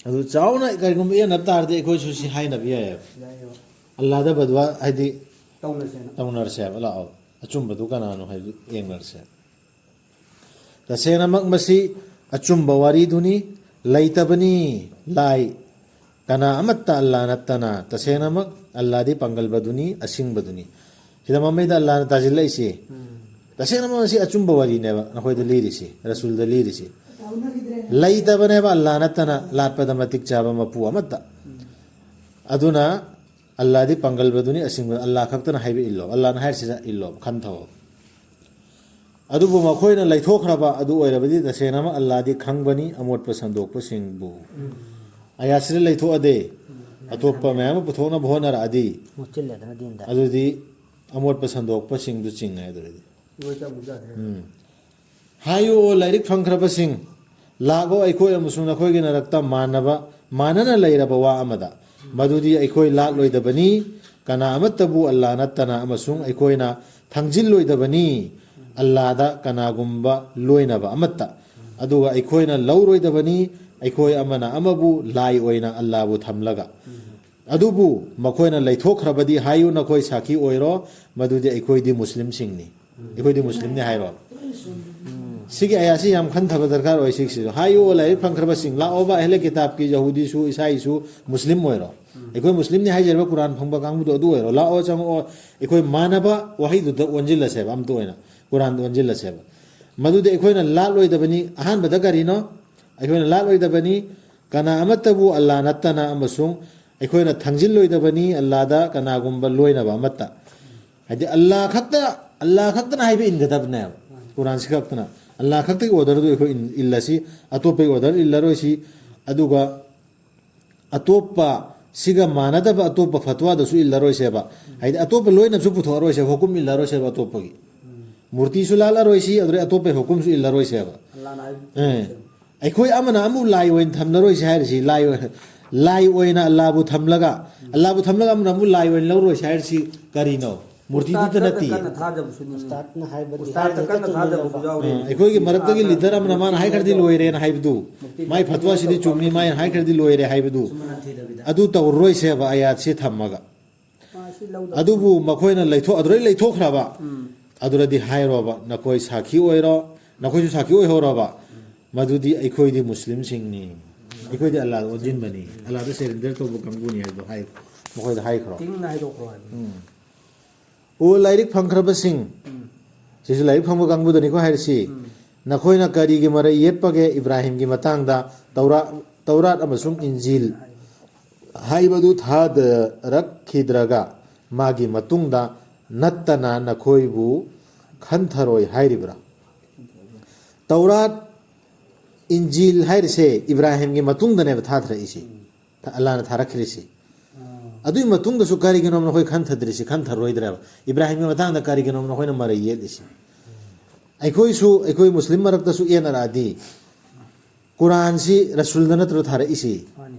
ꯑꯗꯨ ꯆꯥꯎꯅ ꯀꯔꯤꯒꯨꯝꯕ ꯌꯦꯟꯅꯕ ꯇꯥꯔꯗꯤ ꯑꯩꯈꯣꯏꯁꯨ ꯁꯤ ꯍꯥꯏꯅꯕ ꯌꯥꯏꯑꯕ꯫ ꯌꯥꯏꯑꯕ꯫ ꯑꯜꯂꯥꯗ ꯕꯗꯋꯥ ꯍꯥꯏꯗꯤ ꯇꯧꯅꯁꯦꯅ꯫ ꯇꯧꯅꯔꯁꯦꯕ, ꯂꯥꯛꯑꯣ, ꯑꯆꯨꯝꯕꯗꯨ ꯀꯅꯥꯅꯣ ꯍꯥꯏꯕꯗꯨ ꯌꯦꯡꯅꯔꯁꯦ꯫ ꯇꯁꯦꯡꯅꯃꯛ ꯃꯁꯤ ꯑꯆꯨꯝꯕ ꯋꯥꯔꯤꯗꯨꯅꯤ꯫ ꯂꯩꯇꯕꯅꯤ ꯂꯥꯏ ꯀꯅꯥ ꯑꯃꯠꯇ ꯑꯜꯂꯥ ꯅꯠꯇꯅ꯫ ꯇꯁꯦꯡꯅꯃꯛ ꯑꯜꯂꯥꯗꯤ ꯄꯥꯡꯒꯜꯕꯗꯨꯅꯤ, ꯑꯁꯤꯡꯕꯗꯨꯅꯤ꯫ ꯁꯤꯗ ꯃꯃꯩꯗ ꯑꯜꯂꯥꯅ ꯇꯥꯁꯤꯜꯂꯛꯏꯁꯤ꯫ ꯇꯁꯦꯡꯅꯃꯛ ꯃꯁꯤ ꯑꯆꯨꯝꯕ ꯋꯥꯔꯤꯅꯦꯕ ꯅꯈꯣꯏꯗ ꯂꯤꯔꯤꯁꯤ, ꯔꯁꯨꯜꯗ ꯂꯤꯔꯤꯁꯤ꯫ ꯂꯩꯇꯕꯅꯦꯕ ꯑꯜꯂꯥ ꯅꯠꯇꯅ ꯂꯥꯠꯄꯗ ꯃꯇꯤꯛ ꯆꯥꯕ ꯃꯄꯨ ꯑꯃꯠꯇ꯫ ꯑꯗꯨꯅ ꯑꯜꯂꯥꯗꯤ ꯄꯥꯡꯒꯜꯕꯗꯨꯅꯤ, ꯑꯁꯤꯡꯕ꯫ ꯑꯜꯂꯥ ꯈꯛꯇꯅ ꯍꯥꯏꯕ ꯏꯜꯂꯣ, ꯑꯜꯂꯥꯅ ꯍꯥꯏꯔꯤꯁꯤꯗ ꯏꯜꯂꯣ, ꯈꯟꯊꯧ꯫ ꯑꯗꯨꯕꯨ ꯃꯈꯣꯏꯅ ꯂꯩꯊꯣꯛꯈ꯭ꯔꯕ ꯑꯗꯨ ꯑꯣꯏꯔꯕꯗꯤ ꯇꯁꯦꯡꯅꯃꯛ ꯑꯜꯂꯥꯗꯤ ꯈꯪꯕꯅꯤ ꯑꯃꯣꯠꯄ ꯁꯟꯗꯣꯛꯄꯁꯤꯡꯕꯨ꯫ ꯑꯌꯥꯁꯤꯗ ꯂꯩꯊꯣꯛꯑꯗꯤ, ꯑꯇꯣꯞꯄ ꯃꯌꯥꯝ ꯑꯃ ꯄꯨꯊꯣꯛꯅꯕ ꯍꯣꯠꯅꯔꯛꯑꯗꯤ, ꯃꯨꯠꯁꯤꯜꯂꯦꯗꯅ ꯗꯤꯟꯗ꯫ ꯑꯗꯨꯗꯤ ꯑꯃꯣꯠꯄ ꯁꯟꯗꯣꯛꯄꯁꯤꯡꯗꯨ ꯆꯤꯡꯉꯦ꯫ ꯑꯗꯨꯗꯤ ꯏꯕꯣꯏ ꯆꯥꯕ ꯌꯥꯗ꯭ꯔꯦ꯫ ꯎꯝ꯫ ꯍꯥꯏꯌꯨ, ꯑꯣ ꯂꯥꯏꯔꯤꯛ ꯐꯪꯈ꯭ꯔꯕꯁꯤꯡ, ꯂꯥꯛꯂꯣ ꯑꯩꯈꯣꯏ ꯑꯃꯁꯨꯡ ꯅꯈꯣꯏꯒꯤ ꯅꯔꯛꯇ ꯃꯥꯟꯅꯕ, ꯃꯥꯟꯅꯅ ꯂꯩꯔꯕ ꯋꯥ ꯑꯃꯗ, ꯃꯗꯨꯗꯤ ꯑꯩꯈꯣꯏ ꯂꯥꯠꯂꯣꯏꯗꯕꯅꯤ ꯀꯅꯥ ꯑꯃꯠꯇꯕꯨ ꯑꯜꯂꯥ ꯅꯠꯇꯅ, ꯑꯃꯁꯨꯡ ꯑꯩꯈꯣꯏꯅ ꯊꯥꯡꯖꯤꯜꯂꯣꯏꯗꯕꯅꯤ ꯑꯜꯂꯥꯗ ꯀꯅꯥꯒꯨꯝꯕ ꯂꯣꯏꯅꯕ ꯑꯃꯠꯇ꯫ ꯑꯗꯨꯒ ꯑꯩꯈꯣꯏꯅ ꯂꯧꯔꯣꯏꯗꯕꯅꯤ ꯑꯩꯈꯣꯏ ꯑꯃꯅ ꯑꯃꯕꯨ ꯂꯥꯏ ꯑꯣꯏꯅ ꯑꯜꯂꯥꯕꯨ ꯊꯝꯂꯒ꯫ ꯑꯗꯨꯕꯨ ꯃꯈꯣꯏꯅ ꯂꯩꯊꯣꯛꯈ꯭ꯔꯕꯗꯤ ꯍꯥꯏꯌꯨ, ꯅꯈꯣꯏ ꯁꯥꯈꯤ ꯑꯣꯏꯔꯣ, ꯃꯗꯨꯗꯤ ꯑꯩꯈꯣꯏꯗꯤ ꯃꯨꯁꯂꯤꯝꯁꯤꯡꯅꯤ꯫ ꯑꯩꯈꯣꯏꯗꯤ ꯃꯨꯁꯂꯤꯝꯅꯤ ꯍꯥꯏꯔꯣ꯫ ꯁꯤꯒꯤ ꯑꯌꯥꯁꯤ ꯌꯥꯝ ꯈꯟꯊꯕ ꯗꯔꯀꯥꯔ ꯑꯣꯏ꯫ ꯁꯤꯒꯤꯁꯤꯁꯨ ꯍꯥꯏꯌꯨ, ꯂꯥꯏꯔꯤꯛ ꯐꯪꯈ꯭ꯔꯕꯁꯤꯡ, ꯂꯥꯛꯑꯣꯕ ꯑꯍꯂꯦ ꯀꯤꯇꯥꯕꯀꯤ, ꯌꯍꯨꯗꯤꯁꯨ, ꯏꯁꯥꯏꯁꯨ ꯃꯨꯁꯂꯤꯝ ꯑꯣꯏꯔꯣ꯫ ꯑꯩꯈꯣꯏ ꯃꯨꯁꯂꯤꯝꯅꯤ ꯍꯥꯏꯖꯔꯤꯕ ꯀꯨꯔꯥꯟ ꯐꯪꯕ ꯀꯥꯡꯕꯨꯗꯣ ꯑꯗꯨ ꯑꯣꯏꯔꯣ꯫ ꯂꯥꯛꯑꯣ, ꯆꯪꯉꯛꯑꯣ, ꯑꯩꯈꯣꯏ ꯃꯥꯟꯅꯕ ꯋꯥꯍꯩꯗꯨꯗ ꯑꯣꯟꯁꯤꯜꯂꯁꯦꯕ, ꯑꯝꯇ ꯑꯣꯏꯅ ꯀꯨꯔꯥꯟꯗ ꯑꯣꯟꯁꯤꯜꯂꯁꯦꯕ꯫ ꯃꯗꯨꯗꯤ ꯑꯩꯈꯣꯏꯅ ꯂꯥꯠꯂꯣꯏꯗꯕꯅꯤ꯫ ꯑꯍꯥꯟꯕꯗ ꯀꯔꯤꯅꯣ? ꯑꯩꯈꯣꯏꯅ ꯂꯥꯠꯂꯣꯏꯗꯕꯅꯤ ꯀꯅꯥ ꯑꯃꯠꯇꯕꯨ ꯑꯜꯂꯥ ꯅꯠꯇꯅ, ꯑꯃꯁꯨꯡ ꯑꯩꯈꯣꯏꯅ ꯊꯥꯡꯖꯤꯜꯂꯣꯏꯗꯕꯅꯤ ꯑꯜꯂꯥꯗ ꯀꯅꯥꯒꯨꯝꯕ ꯂꯣꯏꯅꯕ ꯑꯃꯠꯇ꯫ ꯍꯥꯏꯗꯤ ꯑꯜꯂꯥ ꯈꯛꯇ, ꯑꯜꯂꯥ ꯈꯛꯇꯅ ꯍꯥꯏꯕ ꯏꯟꯒꯗꯕꯅꯦꯕ꯫ ꯀꯨꯔꯥꯟꯁꯤ ꯈꯛꯇꯅ꯫ ꯑꯜꯂꯥ ꯈꯛꯇꯒꯤ ꯑꯣꯔꯗꯔꯗꯨ ꯑꯩꯈꯣꯏ ꯏꯜ-, ꯏꯜꯂꯁꯤ, ꯑꯇꯣꯞꯄꯒꯤ ꯑꯣꯔꯗꯔ ꯏꯜꯂꯔꯣꯏꯁꯤ꯫ ꯑꯗꯨꯒ ꯑꯇꯣꯞꯄ, ꯁꯤꯒ ꯃꯥꯟꯅꯗꯕ ꯑꯇꯣꯞꯄ ꯐꯠꯋꯥꯗꯁꯨ ꯏꯜꯂꯔꯣꯏꯁꯦꯕ꯫ ꯍꯥꯏꯗꯤ ꯑꯇꯣꯞꯄ ꯂꯣꯏꯅꯁꯨ ꯄꯨꯊꯣꯛꯑꯔꯣꯏꯁꯦꯕ, ꯍꯨꯀꯨꯝ ꯏꯜꯂꯔꯣꯏꯁꯦꯕ ꯑꯇꯣꯞꯄꯒꯤ꯫ ꯃꯨꯔꯇꯤꯁꯨ ꯂꯥꯠꯂꯔꯣꯏꯁꯤ, ꯑꯗꯨꯗꯩ ꯑꯇꯣꯞꯄꯒꯤ ꯍꯨꯀꯨꯝꯁꯨ ꯏꯜꯂꯔꯣꯏꯁꯦꯕ꯫ ꯑꯜꯂꯥꯅ ꯍꯥꯏꯕ ꯑꯦ꯫ ꯑꯩꯈꯣꯏ ꯑꯃꯅ ꯑꯃꯨꯛ ꯂꯥꯏ ꯑꯣꯏꯅ ꯊꯝꯅꯔꯣꯏꯁꯤ ꯍꯥꯏꯔꯤꯁꯤ, ꯂꯥꯏ ꯑꯣꯏ-, ꯂꯥꯏ ꯑꯣꯏꯅ ꯑꯜꯂꯥꯕꯨ ꯊꯝꯂꯒ, ꯑꯜꯂꯥꯕꯨ ꯊꯝꯂꯒ ꯑꯃꯅ ꯑꯃꯨꯛ ꯂꯥꯏ ꯑꯣꯏꯅ ꯂꯧꯔꯣꯏꯁꯤ ꯍꯥꯏꯔꯤꯁꯤ ꯀꯔꯤꯅꯣ? ꯃꯨꯔꯇꯤꯗꯨꯗ ꯎꯁꯇꯥꯗꯇ ꯅꯠꯇꯦ꯫ ꯀꯟꯅ ꯊꯥꯖꯕꯁꯨ ꯃꯤ ꯎꯁꯇꯥꯗꯅ ꯍꯥꯏꯕꯗꯤ ꯎꯁꯇꯥꯗꯇ ꯍꯥꯏꯔꯒ ꯀꯟꯅ ꯆꯨꯝꯅ ꯊꯥꯖꯕꯁꯨ ꯂꯧꯕ꯫ ꯌꯥꯎꯔꯤ꯫ ꯑ, ꯑꯩꯈꯣꯏꯒꯤ ꯃꯔꯛꯇꯒꯤ ꯎꯁꯇꯥꯗ ꯂꯤꯗꯔ ꯑꯃꯅ ꯃꯥꯅ ꯍꯥꯏꯈ꯭ꯔꯗꯤ ꯂꯣꯏꯔꯦꯅ ꯍꯥꯏꯕꯗꯨ, ꯃꯨꯐꯇꯤ ꯃꯥꯏ ꯐꯠꯋꯥꯁꯤꯗꯤ ꯆꯨꯝꯃꯤ, ꯃꯥꯅ ꯍꯥꯏꯈ꯭ꯔꯗꯤ ꯂꯣꯏꯔꯦ ꯍꯥꯏꯕꯗꯨ, ꯁꯨꯝ ꯅꯟꯊꯤꯗꯕꯤꯗ꯫ ꯑꯗꯨ ꯇꯧꯔꯔꯣꯏꯁꯦꯕ ꯑꯌꯥꯠꯁꯤ ꯊꯝꯃꯒ꯫ ꯃꯥ ꯁꯤ ꯂꯧꯗꯕ꯫ ꯑꯗꯨꯕꯨ ꯃꯈꯣꯏꯅ ꯂꯩꯊꯣꯛ-, ꯑꯗꯨꯗꯩ ꯂꯩꯊꯣꯛꯈ꯭ꯔꯕ, ꯎꯝ꯫ ꯑꯗꯨꯗꯗꯤ ꯍꯥꯏꯔꯣꯕ, "ꯅꯈꯣꯏ ꯁꯥꯈꯤ ꯑꯣꯏꯔꯣ, ꯅꯈꯣꯏꯁꯨ ꯁꯥꯈꯤ ꯑꯣꯏꯍꯧꯔꯣꯕ, ꯃꯗꯨꯗꯤ ꯑꯩꯈꯣꯏꯗꯤ ꯃꯨꯁꯂꯤꯝꯁꯤꯡꯅꯤ, ꯑꯩꯈꯣꯏꯗꯤ ꯑꯜꯂꯥꯗ ꯑꯣꯟꯁꯤꯟꯕꯅꯤ, ꯑꯜꯂꯥꯗ ꯁꯦꯔꯦꯟꯗꯔ ꯇꯧꯕ ꯀꯥꯡꯕꯨꯅꯤ" ꯍꯥꯏꯕꯗꯣ ꯍꯥꯏ, ꯃꯈꯣꯏꯗ ꯍꯥꯏꯈ꯭ꯔꯣ꯫ ꯇꯤꯡꯅ ꯍꯥꯏꯗꯣꯛꯈ꯭ꯔꯣ ꯍꯥꯏꯕ꯫ ꯎꯝ꯫ "ꯑꯣ ꯂꯥꯏꯔꯤꯛ ꯐꯪꯈ꯭ꯔꯕꯁꯤꯡ", ꯎꯝ꯫ ꯁꯤꯁꯨ ꯂꯥꯏꯔꯤꯛ ꯐꯪꯕ ꯀꯥꯡꯕꯨꯗꯅꯤꯀꯣ ꯍꯥꯏꯔꯤꯁꯤ, ꯎꯝ꯫ "ꯅꯈꯣꯏꯅ ꯀꯔꯤꯒꯤ ꯃꯔꯩ ꯌꯦꯠꯄꯒꯦ ꯏꯕ꯭ꯔꯥꯍꯤꯝꯒꯤ ꯃꯇꯥꯡꯗ? ꯇꯧꯔꯥ-, ꯇꯧꯔꯥꯠ ꯑꯃꯁꯨꯡ ꯏꯟꯖꯤꯜ ꯍꯥꯏꯕꯗꯨ ꯊꯥꯗꯔꯛꯈꯤꯗ꯭ꯔꯒ ꯃꯥꯒꯤ ꯃꯇꯨꯡꯗ ꯅꯠꯇꯅ ꯅꯈꯣꯏꯕꯨ ꯈꯟꯊꯔꯣꯏ ꯍꯥꯏꯔꯤꯕ꯭ꯔꯥ?" ꯇꯧꯔꯥꯠ, ꯏꯟꯖꯤꯜ ꯍꯥꯏꯔꯤꯁꯦ ꯏꯕ꯭ꯔꯥꯍꯤꯝꯒꯤ ꯃꯇꯨꯡꯗꯅꯦꯕ ꯊꯥꯊꯔꯛꯏꯁꯦ꯫ ꯎꯝ꯫ ꯊ-, ꯑꯜꯂꯥꯅ ꯊꯥꯔꯛꯈ꯭ꯔꯤꯁꯤ꯫ ꯑꯥ꯫ ꯑꯗꯨꯒꯤ ꯃꯇꯨꯡꯗꯁꯨ ꯀꯔꯤꯒꯤꯅꯣ ꯅꯈꯣꯏ ꯈꯟꯊꯗ꯭ꯔꯤꯁꯤ, ꯈꯟꯊꯔꯣꯏꯗ꯭ꯔꯦꯕ? ꯏꯕ꯭ꯔꯥꯍꯤꯝꯒꯤ ꯃꯇꯥꯡꯗ ꯀꯔꯤꯒꯤꯅꯣ ꯅꯈꯣꯏꯅ ꯃꯔꯩ ꯌꯦꯠꯂꯤꯁꯤ? ꯑꯩꯈꯣꯏꯁꯨ, ꯑꯩꯈꯣꯏ ꯃꯨꯁꯂꯤꯝ ꯃꯔꯛꯇꯁꯨ ꯌꯦꯠꯅꯔꯛꯑꯗꯤ, ꯀꯨꯔꯥꯟꯁꯤ ꯔꯁꯨꯜꯗ ꯅꯠꯇ꯭ꯔꯣ ꯊꯥꯔꯛꯏꯁꯤ? ꯃꯥꯅꯤ꯫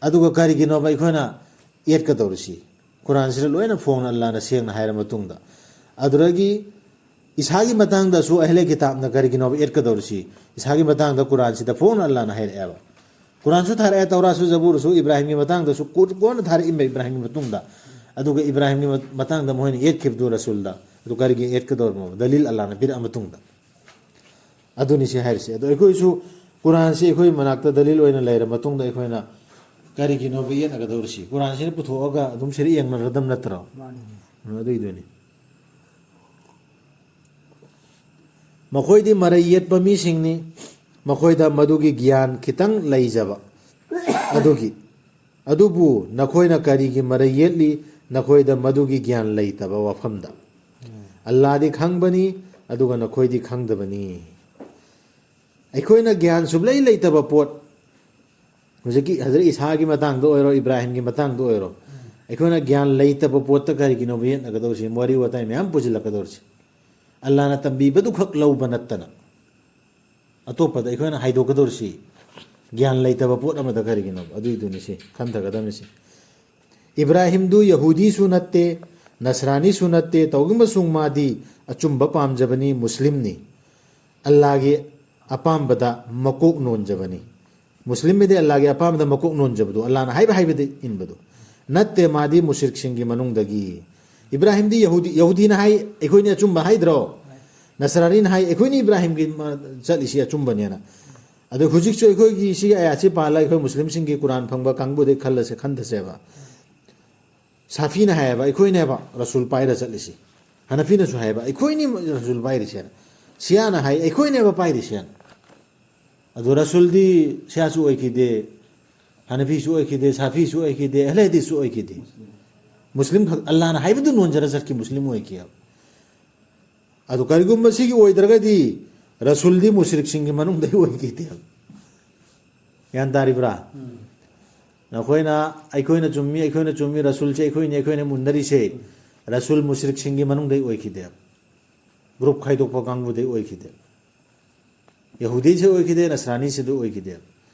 ꯑꯗꯨꯒ ꯀꯔꯤꯒꯤꯅꯣꯕ ꯑꯩꯈꯣꯏꯅ ꯌꯦꯠꯀꯗꯧꯔꯤꯁꯤ? ꯀꯨꯔꯥꯟꯁꯤꯗ ꯂꯣꯏꯅ ꯐꯣꯡꯅ ꯑꯜꯂꯥꯅ ꯁꯦꯡꯅ ꯍꯥꯏꯔ ꯃꯇꯨꯡꯗ꯫ ꯑꯗꯨꯗꯒꯤ ꯏꯁꯥꯒꯤ ꯃꯇꯥꯡꯗꯁꯨ ꯑꯍꯂꯦ ꯀꯤꯇꯥꯕꯅ ꯀꯔꯤꯒꯤꯅꯣꯕ ꯌꯦꯠꯀꯗꯧꯔꯤꯁꯤ? ꯏꯁꯥꯒꯤ ꯃꯇꯥꯡꯗ ꯀꯨꯔꯥꯟꯁꯤꯗ ꯐꯣꯡꯅ ꯑꯜꯂꯥꯅ ꯍꯥꯏꯔꯛꯑꯦꯕ꯫ ꯀꯨꯔꯥꯟꯁꯨ ꯊꯥꯔꯛꯑꯦ, ꯇꯧꯔꯥꯠꯁꯨ, ꯖꯕꯨꯔꯁꯨ, ꯏꯕ꯭ꯔꯥꯍꯤꯝꯒꯤ ꯃꯇꯥꯡꯗꯁꯨ ꯀꯣ-, ꯀꯣꯟꯅ ꯊꯥꯔꯛꯏꯕ ꯏꯕ꯭ꯔꯥꯍꯤꯝꯒꯤ ꯃꯇꯨꯡꯗ꯫ ꯑꯗꯨꯒ ꯏꯕ꯭ꯔꯥꯍꯤꯝꯒꯤ ꯃ-, ꯃꯇꯥꯡꯗ ꯃꯈꯣꯏꯅ ꯌꯦꯠꯈꯤꯕꯗꯨ ꯔꯁꯨꯜꯗ꯫ ꯑꯗꯨ ꯀꯔꯤꯒꯤ ꯌꯦꯠꯀꯗꯧꯔꯤꯅꯣꯕ? ꯗꯂꯤꯜ ꯑꯜꯂꯥꯅ ꯄꯤꯔꯛꯑ ꯃꯇꯨꯡꯗ꯫ ꯑꯗꯨꯅꯤ ꯁꯤ ꯍꯥꯏꯔꯤꯁꯦ꯫ ꯑꯗꯣ ꯑꯩꯈꯣꯏꯁꯨ ꯀꯨꯔꯥꯟꯁꯤ ꯑꯩꯈꯣꯏ ꯃꯅꯥꯛꯇ ꯗꯂꯤꯜ ꯑꯣꯏꯅ ꯂꯩꯔ ꯃꯇꯨꯡꯗ ꯑꯩꯈꯣꯏꯅ ꯀꯔꯤꯒꯤꯅꯣꯕ ꯌꯦꯠꯅꯒꯗꯧꯔꯤꯁꯤ? ꯀꯨꯔꯥꯟꯁꯤꯅ ꯄꯨꯊꯣꯛꯑꯒ ꯑꯗꯨꯝ ꯁꯤꯗ ꯌꯦꯡꯅꯔꯗꯝ ꯅꯠꯇ꯭ꯔꯣ? ꯃꯥꯅꯤ꯫ ꯎꯝ, ꯑꯗꯨꯏꯗꯨꯅꯤ꯫ ꯃꯈꯣꯏꯗꯤ ꯃꯔꯩ ꯌꯦꯠꯄ ꯃꯤꯁꯤꯡꯅꯤ, ꯃꯈꯣꯏꯗ ꯃꯗꯨꯒꯤ ꯒ꯭ꯌꯥꯟ ꯈꯤꯇꯪ ꯂꯩꯖꯕ ꯑꯗꯨꯒꯤ꯫ ꯑꯗꯨꯕꯨ ꯅꯈꯣꯏꯅ ꯀꯔꯤꯒꯤ ꯃꯔꯩ ꯌꯦꯠꯂꯤ? ꯅꯈꯣꯏꯗ ꯃꯗꯨꯒꯤ ꯒ꯭ꯌꯥꯟ ꯂꯩꯇꯕ ꯋꯥꯐꯝꯗ꯫ ꯎꯝ꯫ ꯑꯜꯂꯥꯗꯤ ꯈꯪꯕꯅꯤ, ꯑꯗꯨꯒ ꯅꯈꯣꯏꯗꯤ ꯈꯪꯗꯕꯅꯤ꯫ ꯑꯩꯈꯣꯏꯅ ꯒ꯭ꯌꯥꯟ ꯁꯨꯡꯂꯩ ꯂꯩꯇꯕ ꯄꯣꯠ, ꯍꯧꯖꯤꯛꯀꯤ ꯍꯖꯔꯠ ꯏꯁꯥꯒꯤ ꯃꯇꯥꯡꯗ ꯑꯣꯏꯔꯣ, ꯏꯕ꯭ꯔꯥꯍꯤꯝꯒꯤ ꯃꯇꯥꯡꯗ ꯑꯣꯏꯔꯣ, ꯎꯝ꯫ ꯑꯩꯈꯣꯏꯅ ꯒ꯭ꯌꯥꯟ ꯂꯩꯇꯕ ꯄꯣꯠꯇ ꯀꯔꯤꯒꯤꯅꯣꯕ ꯌꯦꯠꯅꯒꯗꯧꯔꯤꯁꯤ? ꯋꯥꯔꯤ ꯋꯥꯇꯥꯏ ꯃꯌꯥꯝ ꯄꯨꯁꯤꯜꯂꯛꯀꯗꯧꯔꯤꯁꯤ꯫ ꯑꯜꯂꯥꯅ ꯇꯝꯕꯤꯕꯗꯨꯈꯛ ꯂꯧꯕ ꯅꯠꯇꯅ꯫ ꯑꯇꯣꯞꯄꯗ ꯑꯩꯈꯣꯏꯅ ꯍꯥꯏꯗꯣꯛꯀꯗꯧꯔꯤꯁꯤ ꯒ꯭ꯌꯥꯟ ꯂꯩꯇꯕ ꯄꯣꯠ ꯑꯃꯗ ꯀꯔꯤꯒꯤꯅꯣꯕ? ꯑꯗꯨꯏꯗꯨꯅꯤ ꯁꯤ ꯈꯟꯊꯒꯗꯕꯅꯤꯁꯤ꯫ ꯏꯕ꯭ꯔꯥꯍꯤꯝꯗꯨ ꯌꯍꯨꯗꯤꯁꯨ ꯅꯠꯇꯦ, ꯅꯁꯔꯥꯅꯤꯁꯨ ꯅꯠꯇꯦ, ꯇꯧꯏꯒꯨꯝꯕꯁꯨꯡ ꯃꯥꯗꯤ ꯑꯆꯨꯝꯕ ꯄꯥꯝꯖꯕꯅꯤ, ꯃꯨꯁꯂꯤꯝꯅꯤ꯫ ꯑꯜꯂꯥꯒꯤ ꯑꯄꯥꯝꯕꯗ ꯃꯀꯣꯛ ꯅꯣꯟꯖꯕꯅꯤ꯫ ꯃꯨꯁꯂꯤꯝ ꯍꯥꯏꯗꯤ ꯑꯜꯂꯥꯒꯤ ꯑꯄꯥꯝꯕꯗ ꯃꯀꯣꯛ ꯅꯣꯟꯖꯕꯗꯣ, ꯑꯜꯂꯥꯅ ꯍꯥꯏꯕ ꯍꯥꯏꯕꯗꯤ ꯏꯟꯕꯗꯣ ꯅꯠꯇꯦ, ꯃꯥꯗꯤ ꯃꯨꯁ꯭ꯔꯤꯛꯁꯤꯡꯒꯤ ꯃꯅꯨꯡꯗꯒꯤ꯫ ꯏꯕ꯭ꯔꯥꯍꯤꯝꯗꯤ ꯌꯍꯨꯗꯤ, ꯌꯍꯨꯗꯤꯅ ꯍꯥꯏ, "ꯑꯩꯈꯣꯏꯅꯤ ꯑꯆꯨꯝꯕ ꯍꯥꯏꯗ꯭ꯔꯣ?" ꯅꯁꯔꯥꯅꯤꯅ ꯍꯥꯏ, "ꯑꯩꯈꯣꯏꯅꯤ ꯏꯕ꯭ꯔꯥꯍꯤꯝꯒꯤ ꯃ-, ꯆꯠꯂꯤꯁꯤ ꯑꯆꯨꯝꯕꯅꯦꯅ"꯫ ꯑꯗꯣ ꯍꯧꯖꯤꯛꯁꯨ ꯑꯩꯈꯣꯏꯒꯤ ꯁꯤꯒꯤ ꯑꯥꯌꯥꯠꯁꯤ ꯄꯥꯜꯂꯒ ꯑꯩꯈꯣꯏ ꯃꯨꯁꯂꯤꯝꯁꯤꯡꯒꯤ ꯀꯨꯔꯥꯟ ꯐꯪꯕ ꯀꯥꯡꯕꯨꯗꯩ ꯈꯜꯂꯁꯦ, ꯈꯟꯊꯁꯦꯕ꯫ ꯁꯥꯐꯤꯅ ꯍꯥꯏꯌꯦꯕ, "ꯑꯩꯈꯣꯏꯅꯦꯕ ꯔꯁꯨꯜ ꯄꯥꯏꯔ ꯆꯠꯂꯤꯁꯤ"꯫ ꯍꯅꯐꯤꯅꯁꯨ ꯍꯥꯏꯌꯦꯕ, "ꯑꯩꯈꯣꯏꯅꯤ ꯔꯁꯨꯜ ꯄꯥꯏꯔꯤꯁꯦꯅ"꯫ ꯁꯤꯌꯥꯅ ꯍꯥꯏ, "ꯑꯩꯈꯣꯏꯅꯦꯕ ꯄꯥꯏꯔꯤꯁꯦꯅ"꯫ ꯑꯗꯣ ꯔꯁꯨꯜꯗꯤ ꯁꯤꯌꯥꯁꯨ ꯑꯣꯏꯈꯤꯗꯦ, ꯍꯅꯐꯤꯁꯨ ꯑꯣꯏꯈꯤꯗꯦ, ꯁꯥꯐꯤꯁꯨ ꯑꯣꯏꯈꯤꯗꯦ, ꯑꯍꯂꯦ ꯍꯗꯤꯁꯁꯨ ꯑꯣꯏꯈꯤꯗꯦ꯫ ꯃꯨꯁꯂꯤꯝ ꯈꯛ, ꯑꯜꯂꯥꯅ ꯍꯥꯏꯕꯗꯨ ꯅꯣꯟꯖꯔ ꯆꯠꯈꯤ, ꯃꯨꯁꯂꯤꯝ ꯑꯣꯏꯈꯤ꯫ ꯑꯗꯨ ꯀꯔꯤꯒꯨꯝꯕ ꯁꯤꯒꯤ ꯑꯣꯏꯗ꯭ꯔꯒꯗꯤ ꯔꯁꯨꯜꯗꯤ ꯃꯨꯁ꯭ꯔꯤꯛꯁꯤꯡꯒꯤ ꯃꯅꯨꯡꯗ ꯑꯣꯏꯈꯤꯗꯦ꯫ ꯒ꯭ꯌꯥꯟ ꯇꯥꯔꯤꯕ꯭ꯔꯥ? ꯎꯝ꯫ ꯅꯈꯣꯏꯅ "ꯑꯩꯈꯣꯏꯅ ꯆꯨꯝꯃꯤ, ꯑꯩꯈꯣꯏꯅ ꯆꯨꯝꯃꯤ, ꯔꯁꯨꯜꯁꯦ ꯑꯩꯈꯣꯏꯅꯤ, ꯑꯩꯈꯣꯏꯅ ꯃꯨꯟꯅꯔꯤꯁꯦ", ꯔꯁꯨꯜ ꯃꯨꯁ꯭ꯔꯤꯛꯁꯤꯡꯒꯤ ꯃꯅꯨꯡꯗꯩ ꯑꯣꯏꯈꯤꯗꯦ, ꯒ꯭ꯔꯨꯞ ꯈꯥꯏꯗꯣꯛꯄ ꯀꯥꯡꯕꯨꯗꯩ ꯑꯣꯏꯈꯤꯗꯦ꯫ ꯌꯍꯨꯗꯤꯁꯨ ꯑꯣꯏꯈꯤꯗꯦ, ꯅꯁꯔꯥꯅꯤꯁꯤꯗ ꯑꯣꯏꯈꯤꯗꯦ,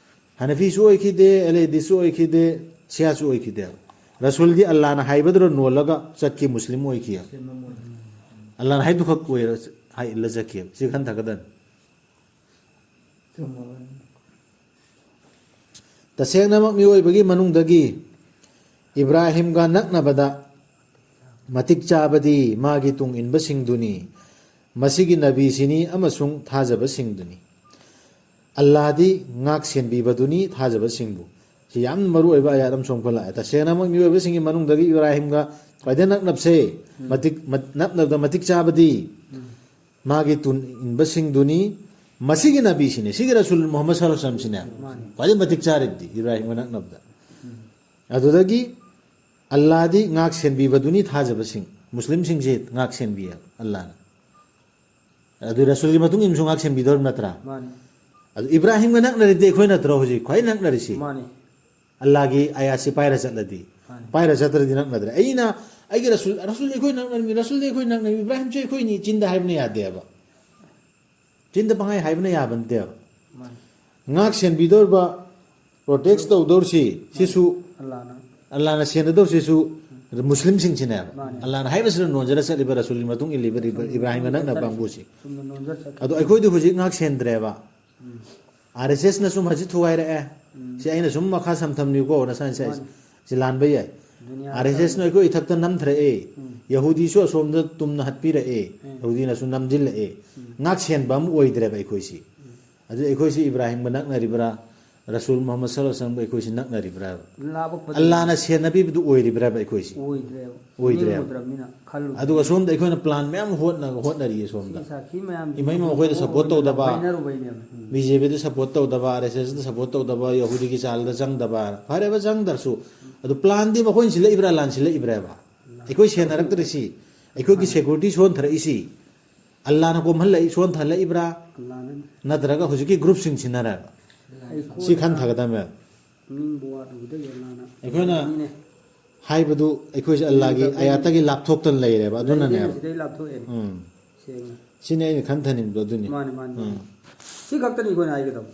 ꯍꯅꯐꯤꯁꯨ ꯑꯣꯏꯈꯤꯗꯦ, ꯑꯦꯂꯦꯗꯤꯁꯨ ꯑꯣꯏꯈꯤꯗꯦ, ꯁꯤꯌꯥꯁꯨ ꯑꯣꯏꯈꯤꯗꯦ꯫ ꯔꯁꯨꯜꯗꯤ ꯑꯜꯂꯥꯅ ꯍꯥꯏꯕꯗꯨꯗ ꯅꯣꯜꯂꯒ ꯆꯠꯈꯤ, ꯃꯨꯁꯂꯤꯝ ꯑꯣꯏꯈꯤ꯫ ꯑꯜꯂꯥꯅ ꯍꯥꯏꯗꯨꯈꯛ ꯑꯣꯏꯔ ꯍꯥꯏ ꯏꯜꯂ ꯆꯠꯈꯤ꯫ ꯁꯤ ꯈꯟ ꯊꯥꯒꯗꯕꯅꯤ꯫ ꯇꯁꯦꯡꯅꯃꯛ ꯃꯤꯑꯣꯏꯕꯒꯤ ꯃꯅꯨꯡꯗꯒꯤ ꯏꯕ꯭ꯔꯥꯍꯤꯝꯒ ꯅꯛꯅꯕꯗ ꯃꯇꯤꯛ ꯆꯥꯕꯗꯤ ꯃꯥꯒꯤ ꯇꯨꯡ ꯏꯟꯕꯁꯤꯡꯗꯨꯅꯤ, ꯃꯁꯤꯒꯤ ꯅꯕꯤꯁꯤꯅꯤ ꯑꯃꯁꯨꯡ ꯊꯥꯖꯕꯁꯤꯡꯗꯨꯅꯤ꯫ ꯑꯜꯂꯥꯗꯤ ꯉꯥꯛ ꯁꯦꯟꯕꯤꯕꯗꯨꯅꯤ ꯊꯥꯖꯕꯁꯤꯡꯕꯨ꯫ ꯁꯤ ꯌꯥꯝ ꯃꯔꯨ ꯑꯣꯏꯕ ꯑꯥꯌꯥꯠ ꯑꯃ ꯁꯣꯝ ꯈꯣꯠꯂꯛꯑꯦ꯫ ꯇꯁꯦꯡꯅꯃꯛ ꯃꯤꯑꯣꯏꯕꯁꯤꯡꯒꯤ ꯃꯅꯨꯡꯗꯒꯤ ꯏꯕ꯭ꯔꯥꯍꯤꯝꯒ ꯈ꯭ꯋꯥꯏꯗꯩ ꯅꯛꯅꯕꯁꯦ, ꯎꯝ꯫ ꯃꯇꯤꯛ, ꯃꯠ-, ꯅꯛꯅꯕꯗ ꯃꯇꯤꯛ ꯆꯥꯕꯗꯤ ꯎꯝ꯫ ꯃꯥꯒꯤ ꯇꯨꯡ ꯏꯟꯕꯁꯤꯡꯗꯨꯅꯤ꯫ ꯃꯁꯤꯒꯤ ꯅꯕꯤꯁꯤꯅꯦ, ꯁꯤꯒꯤ ꯔꯁꯨꯜ ꯃꯨꯍꯝꯃꯗ ꯁꯜꯂꯜꯂꯥꯍꯨ ꯑꯂꯥꯏꯍꯤ ꯋꯥꯁꯜꯂꯝꯁꯤꯅꯦ ꯃꯥꯅꯤ꯫ ꯈ꯭ꯋꯥꯏꯗꯩ ꯃꯇꯤꯛ ꯆꯥꯔꯤꯕꯗꯤ ꯏꯕ꯭ꯔꯥꯍꯤꯝꯒ ꯅꯛꯅꯕꯗ꯫ ꯎꯝ꯫ ꯑꯗꯨꯗꯒꯤ ꯑꯜꯂꯥꯗꯤ ꯉꯥꯛ ꯁꯦꯟꯕꯤꯕꯗꯨꯅꯤ ꯊꯥꯖꯕꯁꯤꯡ꯫ ꯃꯨꯁꯂꯤꯝꯁꯤꯡꯁꯦ ꯉꯥꯛ ꯁꯦꯟꯕꯤꯌꯦ ꯑꯜꯂꯥꯅ꯫ ꯑꯗꯨ ꯔꯁꯨꯜꯒꯤ ꯃꯇꯨꯡ ꯏꯟꯅꯁꯨ ꯉꯥꯛ ꯁꯦꯟꯕꯤꯗꯧꯔꯤꯕ ꯅꯠꯇ꯭ꯔꯥ? ꯃꯥꯅꯤ꯫ ꯑꯗꯨ ꯏꯕ꯭ꯔꯥꯍꯤꯝꯒ ꯅꯛꯅꯔꯤꯗꯤ ꯑꯩꯈꯣꯏ ꯅꯠꯇ꯭ꯔꯣ ꯍꯧꯖꯤꯛ ꯈ꯭ꯋꯥꯏ ꯅꯛꯅꯔꯤꯁꯤ? ꯃꯥꯅꯤ꯫ ꯑꯜꯂꯥꯒꯤ ꯑꯥꯌꯥꯠꯁꯤ ꯄꯥꯏꯔ ꯆꯠꯂꯗꯤ꯫ ꯃꯥꯅꯤ꯫ ꯄꯥꯏꯔ ꯆꯠꯇ꯭ꯔꯗꯤ ꯅꯛꯅꯗ꯭ꯔꯦ꯫ ꯑꯩꯅ ꯑꯩꯒꯤ ꯔꯁꯨꯜ, ꯔꯁꯨꯜ ꯑꯩꯈꯣꯏ ꯅꯛꯅꯔꯤꯃꯤ, ꯔꯁꯨꯜꯗꯤ ꯑꯩꯈꯣꯏ ꯅꯛꯅꯔꯤꯃꯤ, ꯏꯕ꯭ꯔꯥꯍꯤꯝꯁꯨ ꯑꯩꯈꯣꯏꯅꯤ ꯆꯤꯟꯗ ꯍꯥꯏꯕꯅ ꯌꯥꯗꯦꯕ꯫ ꯆꯤꯟꯗ ꯄꯪꯍꯥꯏ ꯍꯥꯏꯕꯅ ꯌꯥꯕ ꯅꯠꯇꯦꯕ꯫ ꯃꯥꯅꯤ꯫ ꯉꯥꯛ ꯁꯦꯟꯕꯤꯗꯧꯔꯤꯕ, ꯄ꯭ꯔꯣꯇꯦꯛꯁ ꯇꯧꯗꯧꯔꯤꯁꯤ, ꯁꯤꯁꯨ ꯑꯜꯂꯥꯅ꯫ ꯑꯜꯂꯥꯅ ꯁꯦꯟꯅꯗꯧꯔꯤꯁꯤꯁꯨ ꯃꯨꯁꯂꯤꯝꯁꯤꯡꯁꯤꯅꯦꯕ꯫ ꯃꯥꯅꯦ꯫ ꯑꯜꯂꯥꯅ ꯍꯥꯏꯕꯁꯤꯗ ꯅꯣꯟꯖꯔ ꯆꯠꯂꯤꯕ, ꯔꯁꯨꯜꯒꯤ ꯃꯇꯨꯡ ꯏꯜꯂꯤꯕ ꯏꯕ꯭ꯔꯥ-, ꯏꯕ꯭ꯔꯥꯍꯤꯝꯒ ꯅꯛꯅꯕ ꯀꯥꯡꯕꯨꯁꯤ꯫ ꯆꯨꯝꯅ ꯅꯣꯟꯖꯔ ꯆꯠꯈꯤ꯫ ꯑꯗꯣ ꯑꯩꯈꯣꯏꯗꯤ ꯍꯧꯖꯤꯛ ꯉꯥꯛ ꯁꯦꯟꯗ꯭ꯔꯦꯕ꯫ ꯎꯝ꯫ ꯑꯥꯔ ꯑꯦꯁ ꯑꯦꯁꯅꯁꯨ ꯃꯁꯤ ꯊꯨꯒꯥꯏꯔꯛꯑꯦ꯫ ꯎꯝ꯫ ꯁꯤ ꯑꯩꯅ ꯁꯨꯝ ꯃꯈꯥ ꯁꯝꯊꯝꯅꯤꯀꯣ, ꯅꯁꯥꯅ ꯁꯤ ꯃꯥꯅꯤ꯫ ꯁꯤ ꯂꯥꯟꯕ ꯌꯥꯏ꯫ ꯗꯨꯅꯤꯌꯥ ꯑꯥꯔ ꯑꯦꯁ ꯑꯦꯁꯅ ꯑꯩꯈꯣꯏ ꯏꯊꯛꯇ ꯅꯝꯊꯔꯛꯑꯦ꯫ ꯎꯝ꯫ ꯌꯍꯨꯗꯤꯁꯨ ꯑꯁꯣꯝꯗ ꯇꯨꯝꯅ ꯍꯠꯄꯤꯔꯛꯑꯦ꯫ ꯎꯝ꯫ ꯌꯍꯨꯗꯤꯅꯁꯨ ꯅꯝꯁꯤꯜꯂꯛꯑꯦ꯫ ꯎꯝ꯫ ꯉꯥꯛ ꯁꯦꯟꯕ ꯑꯃ ꯑꯣꯏꯗ꯭ꯔꯦꯕ ꯑꯩꯈꯣꯏꯁꯤ꯫ ꯎꯝ꯫ ꯑꯗꯨ ꯑꯩꯈꯣꯏꯁꯤ ꯏꯕ꯭ꯔꯥꯍꯤꯝꯒ ꯅꯛꯅꯔꯤꯕ꯭ꯔꯥ? ꯔꯁꯨꯜ ꯃꯨꯍꯝꯃꯗ ꯁꯜꯂꯜꯂꯥꯍꯨ ꯑꯂꯩꯍꯤ ꯋꯁꯜꯂꯝꯒ ꯑꯩꯈꯣꯏꯁꯤ ꯅꯛꯅꯔꯤꯕ꯭ꯔꯥꯕ? ꯂꯥꯞꯄ ꯐꯠꯇꯕ ꯑꯜꯂꯥꯅ ꯁꯦꯟꯅꯕꯤꯕꯗꯨ ꯑꯣꯏꯔꯤꯕ꯭ꯔꯥꯕ ꯑꯩꯈꯣꯏꯁꯤ? ꯑꯣꯏꯗ꯭ꯔꯦꯕ꯫ ꯑꯣꯏꯗ꯭ꯔꯦꯕ꯫ ꯅꯤꯡꯉꯨꯗ꯭ꯔꯕꯅꯤꯅ ꯈꯜꯂꯨꯗ꯭ꯔꯦ꯫ ꯑꯗꯨꯒ ꯁꯣꯝꯗ ꯑꯩꯈꯣꯏꯅ ꯄ꯭ꯂꯥꯟ ꯃꯌꯥꯝ ꯍꯣꯠꯅ-, ꯍꯣꯠꯅꯔꯤꯌꯦ ꯁꯣꯝꯗ꯫ ꯁꯤ ꯁꯥꯈꯤ ꯃꯌꯥꯝꯁꯤ ꯏꯃꯩꯃ ꯃꯈꯣꯏꯗ ꯁꯞꯄꯣꯔꯠ ꯇꯧꯗꯕ, ꯄꯥꯏꯅꯔꯨꯕꯩꯅꯦꯕ꯫ ꯎꯝ꯫ ꯕꯤ ꯖꯦ ꯄꯤꯗ ꯁꯞꯄꯣꯔꯠ ꯇꯧꯗꯕ, ꯑꯥꯔ ꯑꯦꯁ ꯑꯦꯁꯇ ꯁꯞꯄꯣꯔꯠ ꯇꯧꯗꯕ, ꯌꯍꯨꯗꯤꯒꯤ ꯆꯥꯜꯗ ꯆꯪꯗꯕ, ꯐꯔꯦꯕ ꯆꯪꯗ꯭ꯔꯁꯨ꯫ ꯑꯗꯨ ꯄ꯭ꯂꯥꯟꯗꯤ ꯃꯈꯣꯏꯅ ꯁꯤꯜꯂꯛꯏꯕ꯭ꯔꯥ, ꯂꯥꯟ ꯁꯤꯜꯂꯛꯏꯕ꯭ꯔꯥꯕ? ꯑꯩꯈꯣꯏ ꯁꯦꯟꯅꯔꯛꯇ꯭ꯔꯤꯁꯤ, ꯑꯩꯈꯣꯏꯒꯤ ꯁꯦꯀ꯭ꯌꯨꯔꯤꯇꯤ ꯁꯣꯟꯊꯔꯛꯏꯁꯤ, ꯑꯜꯂꯥꯅ ꯀꯣꯝꯍꯜꯂꯛꯏ, ꯁꯣꯟꯊꯍꯜꯂꯛꯏꯕ꯭ꯔꯥ? ꯑꯜꯂꯥꯅ꯫ ꯅꯠꯇ꯭ꯔꯒ ꯍꯧꯖꯤꯛꯀꯤ ꯒ꯭ꯔꯨꯞꯁꯤꯡꯁꯤꯅꯅꯦꯕ? ꯑꯩꯈꯣꯏ ꯁꯤ ꯈꯟꯊꯒꯗꯕꯅꯦꯕ꯫ ꯅꯤꯡꯕ ꯋꯥꯠꯂꯨꯕꯗꯒꯤ ꯑꯜꯂꯥꯅ ꯑꯩꯈꯣꯏꯅ ꯅꯤꯅꯦ꯫ ꯍꯥꯏꯕꯗꯨ ꯑꯩꯈꯣꯏꯁꯦ ꯑꯜꯂꯥꯒꯤ ꯅꯤꯡꯕ ꯑꯌꯥꯠꯇꯒꯤ ꯂꯥꯞꯊꯣꯛꯇꯅ ꯂꯩꯔꯦꯕ, ꯑꯗꯨꯅꯅꯦꯕ꯫ ꯂꯩꯔꯦ, ꯁꯤꯗꯩ ꯂꯥꯞꯊꯣꯛꯑꯦꯅꯦ꯫ ꯎꯝ꯫ ꯁꯦꯡꯅ꯫ ꯁꯤꯅꯤ ꯑꯩꯅ ꯈꯟꯊꯅꯤꯡꯕꯗꯣ, ꯑꯗꯨꯅꯤ꯫ ꯃꯥꯅꯦ, ꯃꯥꯅꯦ, ꯃꯥꯅꯦ꯫ ꯎꯝ꯫ ꯁꯤ ꯈꯛꯇꯅꯤ ꯑꯩꯈꯣꯏꯅ ꯍꯥꯏꯒꯗꯕ꯫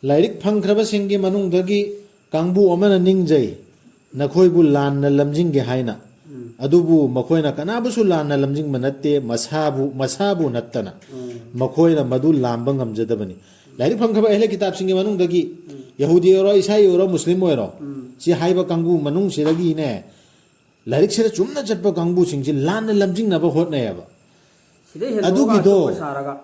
ꯂꯥꯏꯔꯤꯛ ꯐꯪꯈ꯭ꯔꯕꯁꯤꯡꯒꯤ ꯃꯅꯨꯡꯗꯒꯤ ꯀꯥꯡꯕꯨ ꯑꯃꯅ ꯅꯤꯡꯖꯩ, ꯅꯈꯣꯏꯕꯨ ꯂꯥꯟꯅ ꯂꯝꯖꯤꯡꯒꯦ ꯍꯥꯏꯅ꯫ ꯎꯝ꯫ ꯑꯗꯨꯕꯨ ꯃꯈꯣꯏꯅ ꯀꯅꯥꯕꯨꯁꯨ ꯂꯥꯟꯅ ꯂꯝꯖꯤꯡꯕ ꯅꯠꯇꯦ, ꯃꯁꯥꯕꯨ, ꯃꯁꯥꯕꯨ ꯅꯠꯇꯅ꯫ ꯎꯝ꯫ ꯃꯈꯣꯏꯅ ꯃꯗꯨ ꯂꯥꯝꯕ ꯉꯝꯖꯗꯕꯅꯤ꯫ ꯂꯥꯏꯔꯤꯛ ꯐꯪꯈ꯭ꯔꯕ ꯑꯍꯂꯦ ꯀꯤꯇꯥꯕꯁꯤꯡꯒꯤ ꯃꯅꯨꯡꯗꯒꯤ, ꯎꯝ꯫ ꯌꯍꯨꯗꯤ ꯑꯣꯏꯔꯣ, ꯏꯁꯥꯏ ꯑꯣꯏꯔꯣ, ꯃꯨꯁꯂꯤꯝ ꯑꯣꯏꯔꯣ, ꯎꯝ꯫ ꯁꯤ ꯍꯥꯏꯕ ꯀꯥꯡꯕꯨ ꯃꯅꯨꯡꯁꯤꯗꯒꯤꯅꯦ, ꯂꯥꯏꯔꯤꯛꯁꯤꯗ ꯆꯨꯝꯅ ꯆꯠꯄ ꯀꯥꯡꯕꯨꯁꯤꯡꯁꯤ ꯂꯥꯟꯅ ꯂꯝꯖꯤꯡꯅꯕ ꯍꯣꯠꯅꯩꯌꯦꯕ꯫ ꯁꯤꯗꯩ ꯍꯦꯟꯗꯣꯛꯑꯒ ꯑꯗꯨꯒꯤꯗꯣ ꯑꯆꯧꯕ ꯁꯥꯔꯒ꯫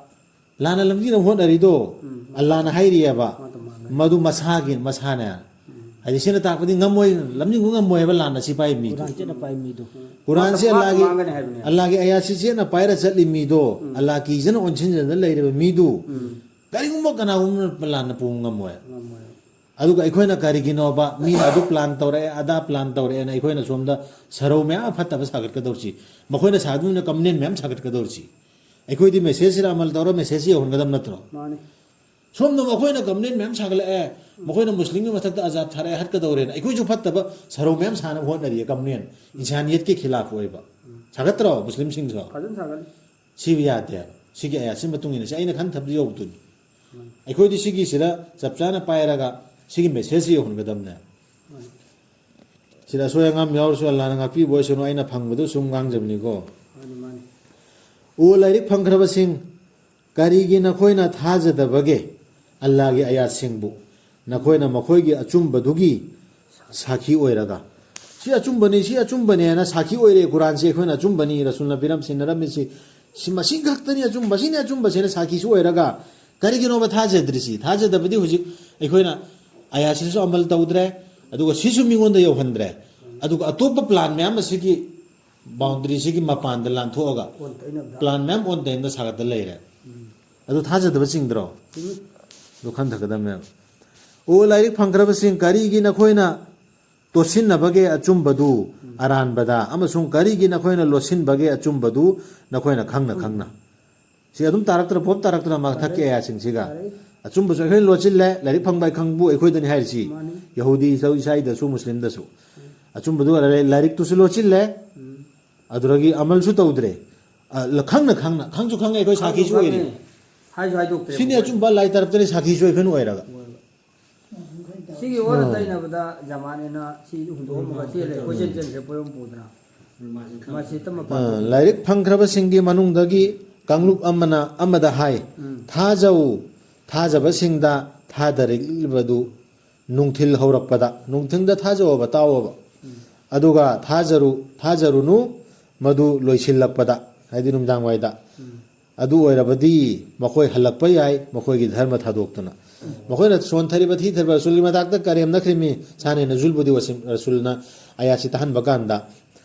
ꯂꯥꯟꯅ ꯂꯝꯖꯤꯡꯅꯕ ꯍꯣꯠꯅꯔꯤꯗꯣ, ꯎꯝ꯫ ꯑꯜꯂꯥꯅ ꯍꯥꯏꯔꯤꯑꯕ, ꯃꯥꯗꯣ ꯃꯥꯡꯉꯦ꯫ ꯃꯗꯨ ꯃꯁꯥꯒꯤ, ꯃꯁꯥꯅꯦ꯫ ꯎꯝ꯫ ꯍꯥꯏꯗꯤ, ꯁꯤꯅ ꯇꯥꯛꯄꯗꯤ ꯉꯝꯃꯣꯏ, ꯂꯝꯖꯤꯡꯕ ꯉꯝꯃꯣꯏ ꯍꯥꯏꯕ ꯂꯥꯟꯅ ꯁꯤ ꯄꯥꯏ ꯃꯤꯗꯣ꯫ ꯀꯨꯔꯥꯟ ꯆꯦꯠꯅ ꯄꯥꯏ ꯃꯤꯗꯣ꯫ ꯀꯨꯔꯥꯟꯁꯦ ꯃꯥ-, ꯃꯥ-, ꯑꯜꯂꯥꯒꯤ, ꯃꯥꯡꯒꯅꯤ ꯍꯥꯏꯕꯅꯦ꯫ ꯑꯜꯂꯥꯒꯤ ꯑꯌꯥꯠꯁꯤ ꯆꯦꯠꯅ ꯄꯥꯏꯔ ꯆꯠꯂꯤ ꯃꯤꯗꯣ, ꯎꯝ꯫ ꯑꯜꯂꯥ ꯀꯤꯖꯅ ꯑꯣꯟꯁꯤꯟꯖꯗꯅ ꯂꯩꯔꯤꯕ ꯃꯤꯗꯨ, ꯎꯝ꯫ ꯀꯔꯤꯒꯨꯝꯕ ꯀꯅꯥꯒꯨꯝꯕꯅ ꯂꯥꯟꯅ ꯄꯨ ꯉꯝꯃꯣꯏ꯫ ꯉꯝꯃꯣꯏ꯫ ꯑꯗꯨꯒ ꯑꯩꯈꯣꯏꯅ ꯀꯔꯤꯒꯤꯅꯣꯕ, ꯃꯤꯅ ꯑꯗꯨ ꯄ꯭ꯂꯥꯟ ꯇꯧꯔꯛꯑꯦ, ꯑꯗꯥ ꯄ꯭ꯂꯥꯟ ꯇꯧꯔꯛꯑꯦꯅ ꯑꯩꯈꯣꯏꯅ ꯁꯣꯝꯗ ꯁꯔꯧ ꯃꯌꯥꯝ ꯑꯃ ꯐꯠꯇꯕ ꯁꯥꯒꯠꯀꯗꯧꯔꯤꯁꯤ, ꯃꯈꯣꯏꯅ ꯁꯥꯗꯨꯅ ꯀꯝꯄ꯭ꯂꯦꯟ ꯃꯌꯥꯝ ꯁꯥꯒꯠꯀꯗꯧꯔꯤꯁꯤ? ꯑꯩꯈꯣꯏꯗꯤ ꯃꯦꯁꯦꯖꯁꯤꯗ ꯑꯃꯜ ꯇꯧꯔ ꯃꯦꯁꯦꯖꯁꯤ ꯌꯧꯍꯟꯒꯗꯕ ꯅꯠꯇ꯭ꯔꯣ? ꯃꯥꯅꯤ꯫ ꯁꯣꯝꯗ ꯃꯈꯣꯏꯅ ꯀꯝꯄ꯭ꯂꯦꯟ ꯃꯌꯥꯝ ꯁꯥꯒꯠꯂꯛꯑꯦ, ꯃꯈꯣꯏꯅ ꯃꯨꯁꯂꯤꯝꯒꯤ ꯃꯊꯛꯇ ꯑꯖꯥꯕ ꯊꯥꯔꯛꯑꯦ, ꯍꯠꯀꯗꯧꯔꯦꯅ꯫ ꯑꯩꯈꯣꯏꯁꯨ ꯐꯠꯇꯕ ꯁꯔꯧ ꯃꯌꯥꯝ ꯁꯥꯅꯕ ꯍꯣꯠꯅꯔꯤꯌꯦ, ꯀꯝꯄ꯭ꯂꯦꯟ, ꯏꯟꯁꯥꯅꯤꯌꯠꯀꯤ ꯈꯤꯂꯥꯐ ꯑꯣꯏꯕ꯫ ꯁꯥꯒꯠꯇ꯭ꯔꯣ ꯃꯨꯁꯂꯤꯝꯁꯤꯡꯁꯨ? ꯐꯖꯅ ꯁꯥꯒꯠꯂꯤ꯫ ꯁꯤꯕ ꯌꯥꯗꯦ꯫ ꯁꯤꯒꯤ ꯑꯌꯥꯠꯁꯤ ꯃꯇꯨꯡ ꯏꯟꯅ ꯁꯤ ꯑꯩꯅ ꯈꯟꯊꯕꯗ ꯌꯧꯕꯗꯨꯅꯤ꯫ ꯎꯝ꯫ ꯑꯩꯈꯣꯏꯗꯤ ꯁꯤꯒꯤꯁꯤꯗ ꯆꯞ ꯆꯥꯅ ꯄꯥꯏꯔꯒ ꯁꯤꯒꯤ ꯃꯦꯁꯦꯖꯁꯤ ꯌꯧꯍꯟꯒꯗꯕꯅꯦ꯫ ꯎꯝ꯫ ꯁꯤꯗ ꯑꯁꯣꯏ ꯑꯉꯥꯝ ꯌꯥꯎꯔꯁꯨ ꯑꯜꯂꯥꯅ ꯉꯥꯛꯄꯤꯕ ꯑꯣꯏꯁꯅꯨ, ꯑꯩꯅ ꯐꯪꯕꯗꯨ ꯁꯨꯝ ꯉꯥꯡꯖꯕꯅꯤꯀꯣ꯫ ꯃꯥꯅꯤ, ꯃꯥꯅꯤ꯫ ꯑꯣ ꯂꯥꯏꯔꯤꯛ ꯐꯪꯈ꯭ꯔꯕꯁꯤꯡ, ꯀꯔꯤꯒꯤ ꯅꯈꯣꯏꯅ ꯊꯥꯖꯗꯕꯒꯦ? ꯑꯜꯂꯥꯒꯤ ꯑꯌꯥꯠꯁꯤꯡꯕꯨ ꯅꯈꯣꯏꯅ ꯃꯈꯣꯏꯒꯤ ꯑꯆꯨꯝꯕꯗꯨꯒꯤ ꯁꯥꯈꯤ ꯑꯣꯏꯔꯒ꯫ ꯁꯤ ꯑꯆꯨꯝꯕꯅꯤ, ꯁꯤ ꯑꯆꯨꯝꯕꯅꯦꯅ ꯁꯥꯈꯤ ꯑꯣꯏꯔꯦ꯫ ꯀꯨꯔꯥꯟꯁꯤ ꯑꯩꯈꯣꯏꯅ ꯑꯆꯨꯝꯕꯅꯤ, ꯔꯁꯨꯜꯅ ꯄꯤꯔꯝ ꯁꯤꯟꯅꯔꯝꯃꯤꯁꯤ, ꯁꯤ ꯃꯁꯤ ꯈꯛꯇꯅꯤ ꯑꯆꯨꯝꯕ, ꯃꯁꯤꯅꯤ ꯑꯆꯨꯝꯕꯁꯦꯅ ꯁꯥꯈꯤꯁꯨ ꯑꯣꯏꯔꯒ, ꯀꯔꯤꯒꯤꯅꯣꯕ ꯊꯥꯖꯗ꯭ꯔꯤꯁꯤ? ꯊꯥꯖꯗꯕꯗꯤ ꯍꯧꯖꯤꯛ ꯑꯩꯈꯣꯏꯅ ꯑꯌꯥꯠꯁꯤꯁꯨ ꯑꯃꯜ ꯇꯧꯗ꯭ꯔꯦ, ꯑꯗꯨꯒ ꯁꯤꯁꯨ ꯃꯤꯉꯣꯟꯗ ꯌꯧꯍꯟꯗ꯭ꯔꯦ, ꯑꯗꯨꯒ ꯑꯇꯣꯞꯄ ꯄ꯭ꯂꯥꯟ ꯃꯌꯥꯝ ꯑꯁꯤꯒꯤ ꯕꯥꯎꯟꯗꯔꯤꯁꯤꯒꯤ ꯃꯄꯥꯟꯗ ꯂꯥꯟꯊꯣꯛꯑꯒ ꯑꯣꯟ ꯇꯩꯅꯕꯗ꯫ ꯄ꯭ꯂꯥꯟ ꯃꯌꯥꯝ ꯑꯣꯟ ꯇꯩꯅꯗ ꯁꯥꯒꯠꯇ ꯂꯩꯔꯦ꯫ ꯑꯗꯨ ꯊꯥꯖꯗꯕ ꯆꯤꯡꯗ꯭ꯔꯣ? ꯆꯤꯡꯏ꯫ ꯑꯗꯨ ꯈꯟꯊꯒꯗꯕꯅꯦꯕ꯫ ꯑꯣ ꯂꯥꯏꯔꯤꯛ ꯐꯪꯈ꯭ꯔꯕꯁꯤꯡ, ꯀꯔꯤꯒꯤ ꯅꯈꯣꯏꯅ ꯇꯣꯠꯁꯤꯟꯅꯕꯒꯦ ꯑꯆꯨꯝꯕꯗꯨ ꯑꯔꯥꯟꯕꯗ, ꯑꯃꯁꯨꯡ ꯀꯔꯤꯒꯤ ꯅꯈꯣꯏꯅ ꯂꯣꯠꯁꯤꯟꯕꯒꯦ ꯑꯆꯨꯝꯕꯗꯨ ꯅꯈꯣꯏꯅ ꯈꯪꯅ ꯈꯪꯅ? ꯁꯤ ꯑꯗꯨꯝ ꯇꯥꯔꯛꯇ꯭ꯔ, ꯄꯣꯞ ꯇꯥꯔꯛꯇ꯭ꯔ ꯃꯊꯛꯀꯤ ꯑꯌꯥꯁꯤꯡꯁꯤꯒ? ꯇꯥꯔꯛꯏ꯫ ꯑꯆꯨꯝꯕꯁꯨ ꯑꯩꯈꯣꯏꯅ ꯂꯣꯠꯁꯤꯜꯂꯦ, ꯂꯥꯏꯔꯤꯛ ꯐꯪꯕ ꯑꯩ ꯈꯪꯕꯨ ꯑꯩꯈꯣꯏꯗꯅꯤ ꯍꯥꯏꯔꯤꯁꯤ꯫ ꯃꯥꯅꯤ꯫ ꯌꯍꯨꯗꯤ ꯏꯁꯥꯏꯗꯁꯨ, ꯃꯨꯁꯂꯤꯝꯗꯁꯨ꯫ ꯑꯆꯨꯝꯕꯗꯨ ꯂꯥꯏꯔꯤꯛꯇꯨꯁꯨ ꯂꯣꯠꯁꯤꯜꯂꯦ, ꯑꯗꯨꯗꯒꯤ ꯑꯃꯜꯁꯨ ꯇꯧꯗ꯭ꯔꯦ꯫ ꯑ, ꯈꯪꯅ ꯈꯪꯅ, ꯈꯪꯁꯨ ꯈꯪꯉꯦ, ꯑꯩꯈꯣꯏ ꯁꯥꯈꯤꯁꯨ ꯑꯣꯏꯔꯤ꯫ ꯍꯥꯏꯁꯨ ꯍꯥꯏꯗꯣꯛꯇ꯭ꯔꯦ꯫ ꯁꯤꯅꯤ ꯑꯆꯨꯝꯕ, ꯂꯥꯏ ꯇꯔꯞꯇꯅꯤ ꯁꯥꯈꯤꯁꯨ ꯑꯩꯈꯣꯏꯅ ꯑꯣꯏꯔꯒ꯫ ꯁꯤꯒꯤ ꯑꯣꯟꯅ ꯇꯩꯅꯕꯗ ꯖꯃꯥꯅꯤꯅ ꯁꯤ ꯍꯨꯟꯗꯣꯛꯑꯝꯃꯒ ꯆꯦꯜꯂꯦ, ꯀꯣꯏꯆꯦꯟ ꯆꯦꯟꯈ꯭ꯔꯦ ꯄꯣꯏꯔꯣꯝ ꯄꯨꯗꯅ꯫ ꯃꯁꯤꯇ ꯑ, ꯃꯄꯥꯟ ꯂꯥꯏꯔꯤꯛ ꯐꯪꯈ꯭ꯔꯕꯁꯤꯡꯒꯤ ꯃꯅꯨꯡꯗꯒꯤ ꯀꯥꯡꯂꯨꯞ ꯑꯃꯅ ꯑꯃꯗ ꯍꯥꯏ, ꯊꯥꯖꯧ, ꯊꯥꯖꯕꯁꯤꯡꯗ ꯊꯥꯗꯔꯛꯂꯤꯕꯗꯨ ꯅꯨꯡꯊꯤꯜ ꯍꯧꯔꯛꯄꯗ, ꯅꯨꯡꯊꯤꯜꯗ ꯊꯥꯖꯧꯕ, ꯇꯥꯎꯑꯣꯕ꯫ ꯑꯗꯨꯒ ꯊꯥꯖꯔꯨ, ꯊꯥꯖꯔꯨꯅꯨ, ꯃꯗꯨ ꯂꯣꯏꯁꯤꯜꯂꯛꯄꯗ, ꯍꯥꯏꯗꯤ ꯅꯨꯃꯤꯗꯥꯡ ꯋꯥꯏꯗ꯫ ꯑꯗꯨ ꯑꯣꯏꯔꯕꯗꯤ ꯃꯈꯣꯏ ꯍꯜꯂꯛꯄ ꯌꯥꯏ, ꯃꯈꯣꯏꯒꯤ ꯙꯔꯃ ꯊꯥꯗꯣꯛꯇꯨꯅ꯫ ꯃꯈꯣꯏꯅ ꯁꯣꯟꯊꯔꯤꯕ, ꯊꯤꯊꯔꯤꯕ ꯔꯁꯨꯜꯒꯤ ꯃꯊꯛꯇ ꯀꯔꯦꯝꯅꯈ꯭ꯔꯤꯃꯤ꯫ ꯁꯥꯅꯦ ꯅꯖꯨꯜꯕꯨꯗꯤ ꯋꯥꯁꯤꯝ-, ꯔꯁꯨꯜꯅ ꯑꯌꯥꯠꯁꯤ ꯇꯥꯍꯟꯕ ꯀꯥꯟꯗ,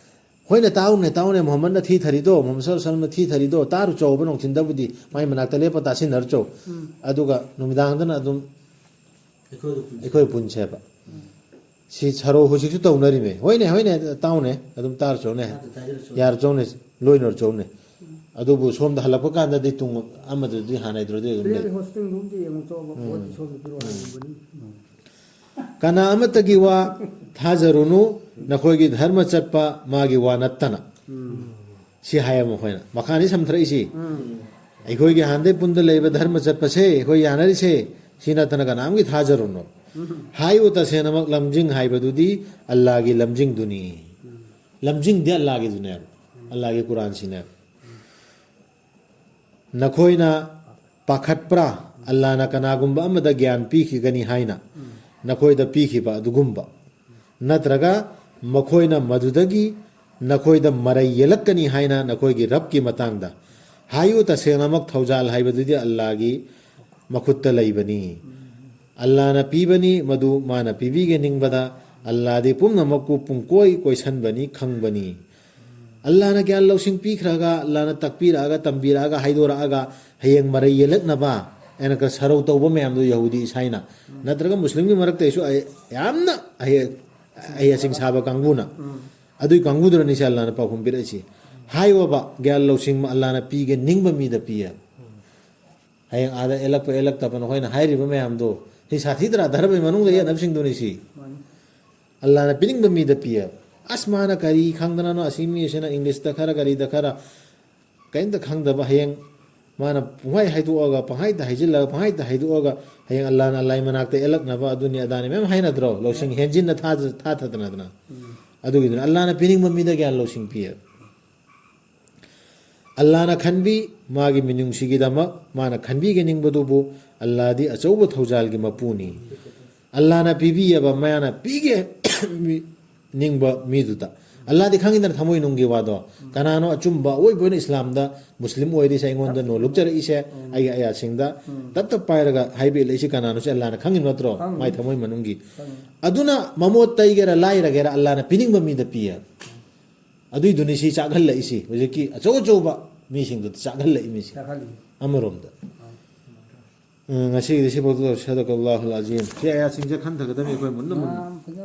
"ꯍꯣꯏꯅꯦ, ꯇꯥꯎꯅꯦ, ꯇꯥꯎꯅꯦ, ꯃꯨꯍꯝꯃꯗꯅ ꯊꯤꯊꯔꯤꯗꯣ, ꯃꯨꯍꯝꯃꯗ ꯁꯜꯂꯜꯂꯥꯍꯨ ꯑꯂꯩꯍꯤ ꯋꯥꯁꯜꯂꯝꯅ ꯊꯤꯊꯔꯤꯗꯣ, ꯇꯥꯔꯨꯆꯣꯕ ꯅꯨꯡꯊꯤꯟꯗꯕꯨꯗꯤ, ꯃꯥꯏ ꯃꯅꯥꯛꯇ ꯂꯦꯞꯄ ꯇꯥꯁꯤꯟꯅꯔꯨꯆꯣ꯫ ꯑꯗꯨꯒ ꯅꯨꯃꯤꯗꯥꯡꯗꯅ ꯑꯗꯨꯝ ꯑꯩꯈꯣꯏ ꯄꯨꯟꯁꯦꯕ꯫ ꯁꯤ ꯁꯔꯣ ꯍꯧꯖꯤꯛꯁꯨ ꯇꯧꯅꯔꯤꯃꯦ꯫ ꯍꯣꯏꯅꯦ, ꯍꯣꯏꯅꯦ, ꯇꯥꯎꯅꯦ, ꯑꯗꯨꯝ ꯇꯥꯔꯨꯆꯣꯅꯦ, ꯌꯥꯔꯨꯆꯣꯅꯦ, ꯂꯣꯏꯅꯔꯨꯆꯣꯅꯦ꯫ ꯑꯗꯨꯕꯨ ꯁꯣꯝꯗ ꯍꯜꯂꯛꯄ ꯀꯥꯟꯗꯗꯤ ꯇꯨꯡ ꯑꯃꯗꯨꯗꯤ ꯍꯥꯟꯅꯩꯗꯨꯗꯤ ꯑꯗꯨꯝ ꯂꯩ꯫ ꯍꯣꯁꯇꯤꯡꯗꯨꯝꯗꯤ ꯌꯦꯡꯉꯨꯆꯣꯕ, ꯄꯣꯠꯇꯤ ꯁꯣꯝꯗ ꯄꯤꯔꯛꯑꯣ ꯍꯥꯏꯒꯨꯝꯕꯅꯤ꯫ ꯀꯅꯥ ꯑꯃꯠꯇꯒꯤ ꯋꯥ ꯊꯥꯖꯔꯨꯅꯨ, ꯅꯈꯣꯏꯒꯤ ꯙꯔꯃ ꯆꯠꯄ ꯃꯥꯒꯤ ꯋꯥ ꯅꯠꯇꯅ꯫ ꯁꯤ ꯍꯥꯏꯌꯦ ꯃꯈꯣꯏꯅ꯫ ꯃꯈꯥꯅꯤ ꯁꯝꯊꯔꯛꯏꯁꯤ꯫ ꯑꯩꯈꯣꯏꯒꯤ ꯍꯥꯟꯅꯗꯩ ꯄꯨꯟꯗ ꯂꯩꯕ ꯙꯔꯃ ꯆꯠꯄꯁꯦ, ꯑꯩꯈꯣꯏ ꯌꯥꯅꯔꯤꯁꯦ, ꯁꯤ ꯅꯠꯇꯅ ꯀꯅꯥꯝꯒꯤ ꯊꯥꯖꯔꯨꯅꯨ꯫ ꯍꯥꯏꯌꯨ ꯇꯁꯦꯡꯅꯃꯛ, ꯂꯝꯖꯤꯡ ꯍꯥꯏꯕꯗꯨꯗꯤ ꯑꯜꯂꯥꯒꯤ ꯂꯝꯖꯤꯡꯗꯨꯅꯤ꯫ ꯂꯝꯖꯤꯡꯗꯤ ꯑꯜꯂꯥꯒꯤꯗꯨꯅꯦꯕ, ꯑꯜꯂꯥꯒꯤ ꯀꯨꯔꯥꯟꯁꯤꯅꯦꯕ꯫ ꯅꯈꯣꯏꯅ ꯄꯥꯈꯠꯄ꯭ꯔꯥ? ꯑꯜꯂꯥꯅ ꯀꯅꯥꯒꯨꯝꯕ ꯑꯃꯗ ꯒ꯭ꯌꯥꯟ ꯄꯤꯈꯤꯒꯅꯤ ꯍꯥꯏꯅ ꯅꯈꯣꯏꯗ ꯄꯤꯈꯤꯕ ꯑꯗꯨꯒꯨꯝꯕ, ꯅꯠꯇ꯭ꯔꯒ ꯃꯈꯣꯏꯅ ꯃꯗꯨꯗꯒꯤ ꯅꯈꯣꯏꯗ ꯃꯔꯩ ꯌꯦꯜꯂꯛꯀꯅꯤ ꯍꯥꯏꯅ ꯅꯈꯣꯏꯒꯤ ꯔꯕꯀꯤ ꯃꯇꯥꯡꯗ? ꯍꯥꯏꯌꯨ, ꯇꯁꯦꯡꯅꯃꯛ ꯊꯧꯖꯥꯜ ꯍꯥꯏꯕꯗꯨꯗꯤ ꯑꯜꯂꯥꯒꯤ ꯃꯈꯨꯠꯇ ꯂꯩꯕꯅꯤ꯫ ꯑꯜꯂꯥꯅ ꯄꯤꯕꯅꯤ, ꯃꯗꯨ ꯃꯥꯅ ꯄꯤꯕꯤꯒꯦ ꯅꯤꯡꯕꯗ꯫ ꯑꯜꯂꯥꯗꯤ ꯄꯨꯝꯅꯃꯛꯄꯨ ꯄꯨꯡꯀꯣꯏ ꯀꯣꯏꯁꯟꯕꯅꯤ, ꯈꯪꯕꯅꯤ꯫ ꯑꯜꯂꯥꯅ ꯒ꯭ꯌꯥꯟ ꯂꯧꯁꯤꯡ ꯄꯤꯈ꯭ꯔꯒ, ꯑꯜꯂꯥꯅ ꯇꯥꯛꯄꯤꯔꯛꯑꯒ, ꯇꯝꯕꯤꯔꯛꯑꯒ, ꯍꯥꯏꯗꯣꯔꯛꯑꯒ, ꯍꯌꯦꯡ ꯃꯔꯩ ꯌꯦꯜꯂꯛꯅꯕ ꯑꯩꯅ ꯈꯔ ꯁꯔꯧ ꯇꯧꯕ ꯃꯌꯥꯝꯗꯣ, ꯌꯍꯨꯗꯤ ꯏꯁꯥꯏꯅ ꯅꯠꯇ꯭ꯔꯒ ꯃꯨꯁꯂꯤꯝꯒꯤ ꯃꯔꯛꯇꯁꯨ ꯑꯩ ꯌꯥꯝꯅ ꯑꯍꯩ ꯑꯍꯩ ꯑꯁꯤꯡ ꯁꯥꯕ ꯀꯥꯡꯕꯨꯅ, ꯑꯗꯨꯒꯤ ꯀꯥꯡꯕꯨꯗꯨꯅꯅꯤꯁꯦ ꯑꯜꯂꯥꯅ ꯄꯥꯎꯈꯨꯝ ꯄꯤꯔꯛꯏꯁꯤ꯫ ꯍꯥꯏꯌꯣꯕ, ꯒ꯭ꯌꯥꯟ ꯂꯧꯁꯤꯡ ꯑꯜꯂꯥꯅ ꯄꯤꯒꯦ ꯅꯤꯡꯕ ꯃꯤꯗ ꯄꯤꯌꯦ꯫ ꯍꯌꯦꯡ ꯑꯥꯗ ꯑꯦꯜꯂꯛꯄ ꯑꯦꯜꯂꯛꯇꯕ ꯅꯈꯣꯏꯅ ꯍꯥꯏꯔꯤꯕ ꯃꯌꯥꯝꯗꯣ, ꯁꯤ ꯁꯥꯊꯤꯗ꯭ꯔꯥ? ꯙꯔꯃꯒꯤ ꯃꯅꯨꯡꯗ ꯌꯦꯠꯅꯕꯁꯤꯡꯗꯨꯅꯤ ꯁꯤ꯫ ꯑꯜꯂꯥꯅ ꯄꯤꯅꯤꯡꯕ ꯃꯤꯗ ꯄꯤꯌꯦ꯫ ꯑꯁ, ꯃꯥꯅ ꯀꯔꯤ ꯈꯪꯗꯅꯅꯣ, ꯑꯁꯤ ꯃꯤꯁꯤꯅ ꯏꯪꯂꯤꯁꯇ ꯈꯔ, ꯀꯔꯤꯗ ꯈꯔ, ꯀꯔꯤꯝꯇ ꯈꯪꯗꯕ, ꯍꯌꯦꯡ ꯃꯥꯅ ꯄꯨꯡꯍꯥꯏ ꯍꯥꯏꯗꯣꯛꯑꯒ, ꯄꯪꯍꯥꯏꯗ ꯍꯥꯏꯖꯤꯜꯂꯒ, ꯄꯪꯍꯥꯏꯗ ꯍꯥꯏꯗꯣꯛꯑꯒ, ꯍꯌꯦꯡ ꯑꯜꯂꯥꯅ ꯑꯜꯂꯥꯏ ꯃꯅꯥꯛꯇ ꯑꯦꯜꯂꯛꯅꯕ, ꯑꯗꯨꯅꯤ ꯑꯗꯥꯅꯤ ꯃꯌꯥꯝ ꯍꯥꯏꯅꯗ꯭ꯔꯣ? ꯂꯧꯁꯤꯡ ꯍꯦꯟꯖꯤꯟꯅ ꯊꯥ-, ꯊꯥꯊꯗꯅꯗꯅ꯫ ꯑꯗꯨꯒꯤꯗꯨꯅ ꯑꯜꯂꯥꯅ ꯄꯤꯅꯤꯡꯕ ꯃꯤꯗ ꯒ꯭ꯌꯥꯟ ꯂꯧꯁꯤꯡ ꯄꯤꯌꯦ꯫ ꯑꯜꯂꯥꯅ ꯈꯟꯕꯤ, ꯃꯥꯒꯤ ꯃꯤꯅꯨꯡꯁꯤꯒꯤꯗꯃꯛ ꯃꯥꯅ ꯈꯟꯕꯤꯒꯦ ꯅꯤꯡꯕꯗꯨꯕꯨ, ꯑꯜꯂꯥꯗꯤ ꯑꯆꯧꯕ ꯊꯧꯖꯥꯜꯒꯤ ꯃꯄꯨꯅꯤ꯫ ꯑꯜꯂꯥꯅ ꯄꯤꯕꯤꯑꯕ, ꯃꯥꯅ ꯄꯤꯒꯦ ꯃꯤ-, ꯅꯤꯡꯕ ꯃꯤꯗꯨꯗ꯫ ꯑꯜꯂꯥꯗꯤ ꯈꯪꯉꯤꯗꯅ ꯊꯃꯣꯏꯅꯨꯡꯒꯤ ꯋꯥꯗꯣ꯫ ꯀꯅꯥꯅꯣ ꯑꯆꯨꯝꯕ ꯑꯣꯏꯕ ꯑꯣꯏꯅ ꯏꯁꯂꯥꯝꯗ ꯃꯨꯁꯂꯤꯝ ꯑꯣꯏꯔꯤꯁꯦ, ꯑꯩꯉꯣꯟꯗ ꯅꯣꯜꯂꯨꯛꯆꯔꯛꯏꯁꯦ, ꯑꯩꯒꯤ ꯑꯌꯥꯁꯤꯡꯗ ꯇꯞ ꯇꯞ ꯄꯥꯏꯔꯒ ꯍꯥꯏꯕꯤꯔꯛꯏꯁꯦ ꯀꯅꯥꯅꯣ? ꯁꯤ ꯑꯜꯂꯥꯅ ꯈꯪꯉꯤ ꯅꯠꯇ꯭ꯔꯣ? ꯈꯪꯉꯤ꯫ ꯃꯥꯏ ꯊꯃꯣꯏ ꯃꯅꯨꯡꯒꯤ꯫ ꯈꯪꯉꯤ꯫ ꯑꯗꯨꯅ ꯃꯃꯣꯠ ꯇꯩꯒꯦꯔꯥ ꯂꯥꯏꯔꯒꯦꯔꯥ, ꯑꯜꯂꯥꯅ ꯄꯤꯅꯤꯡꯕ ꯃꯤꯗ ꯄꯤꯌꯦ꯫ ꯑꯗꯨꯏꯗꯨꯅꯤ ꯁꯤ ꯆꯥꯛꯍꯜꯂꯛꯏꯁꯤ, ꯍꯧꯖꯤꯛꯀꯤ ꯑꯆꯧ ꯑꯆꯧꯕ ꯃꯤꯁꯤꯡꯗꯨꯗ ꯆꯥꯛꯍꯜꯂꯛꯏ ꯃꯤꯁꯤ꯫ ꯆꯥꯛꯍꯜꯂꯤ꯫ ꯑꯃꯔꯣꯝꯗ꯫ ꯑ, ꯉꯁꯤꯒꯤꯗꯤ ꯁꯤꯐꯥꯎꯗ ꯇꯧꯁꯤ꯫ ꯁꯗꯀꯜꯂꯥꯍꯨꯜ ꯑꯖꯤꯝ꯫ ꯁꯤ ꯑꯌꯥꯁꯤꯡꯁꯦ ꯈꯟꯊꯒꯗꯕꯅꯤ ꯑꯩꯈꯣꯏ ꯃꯨꯟꯅ ꯃꯨꯟꯅ꯫ ꯌꯥꯝ ꯐꯖꯅ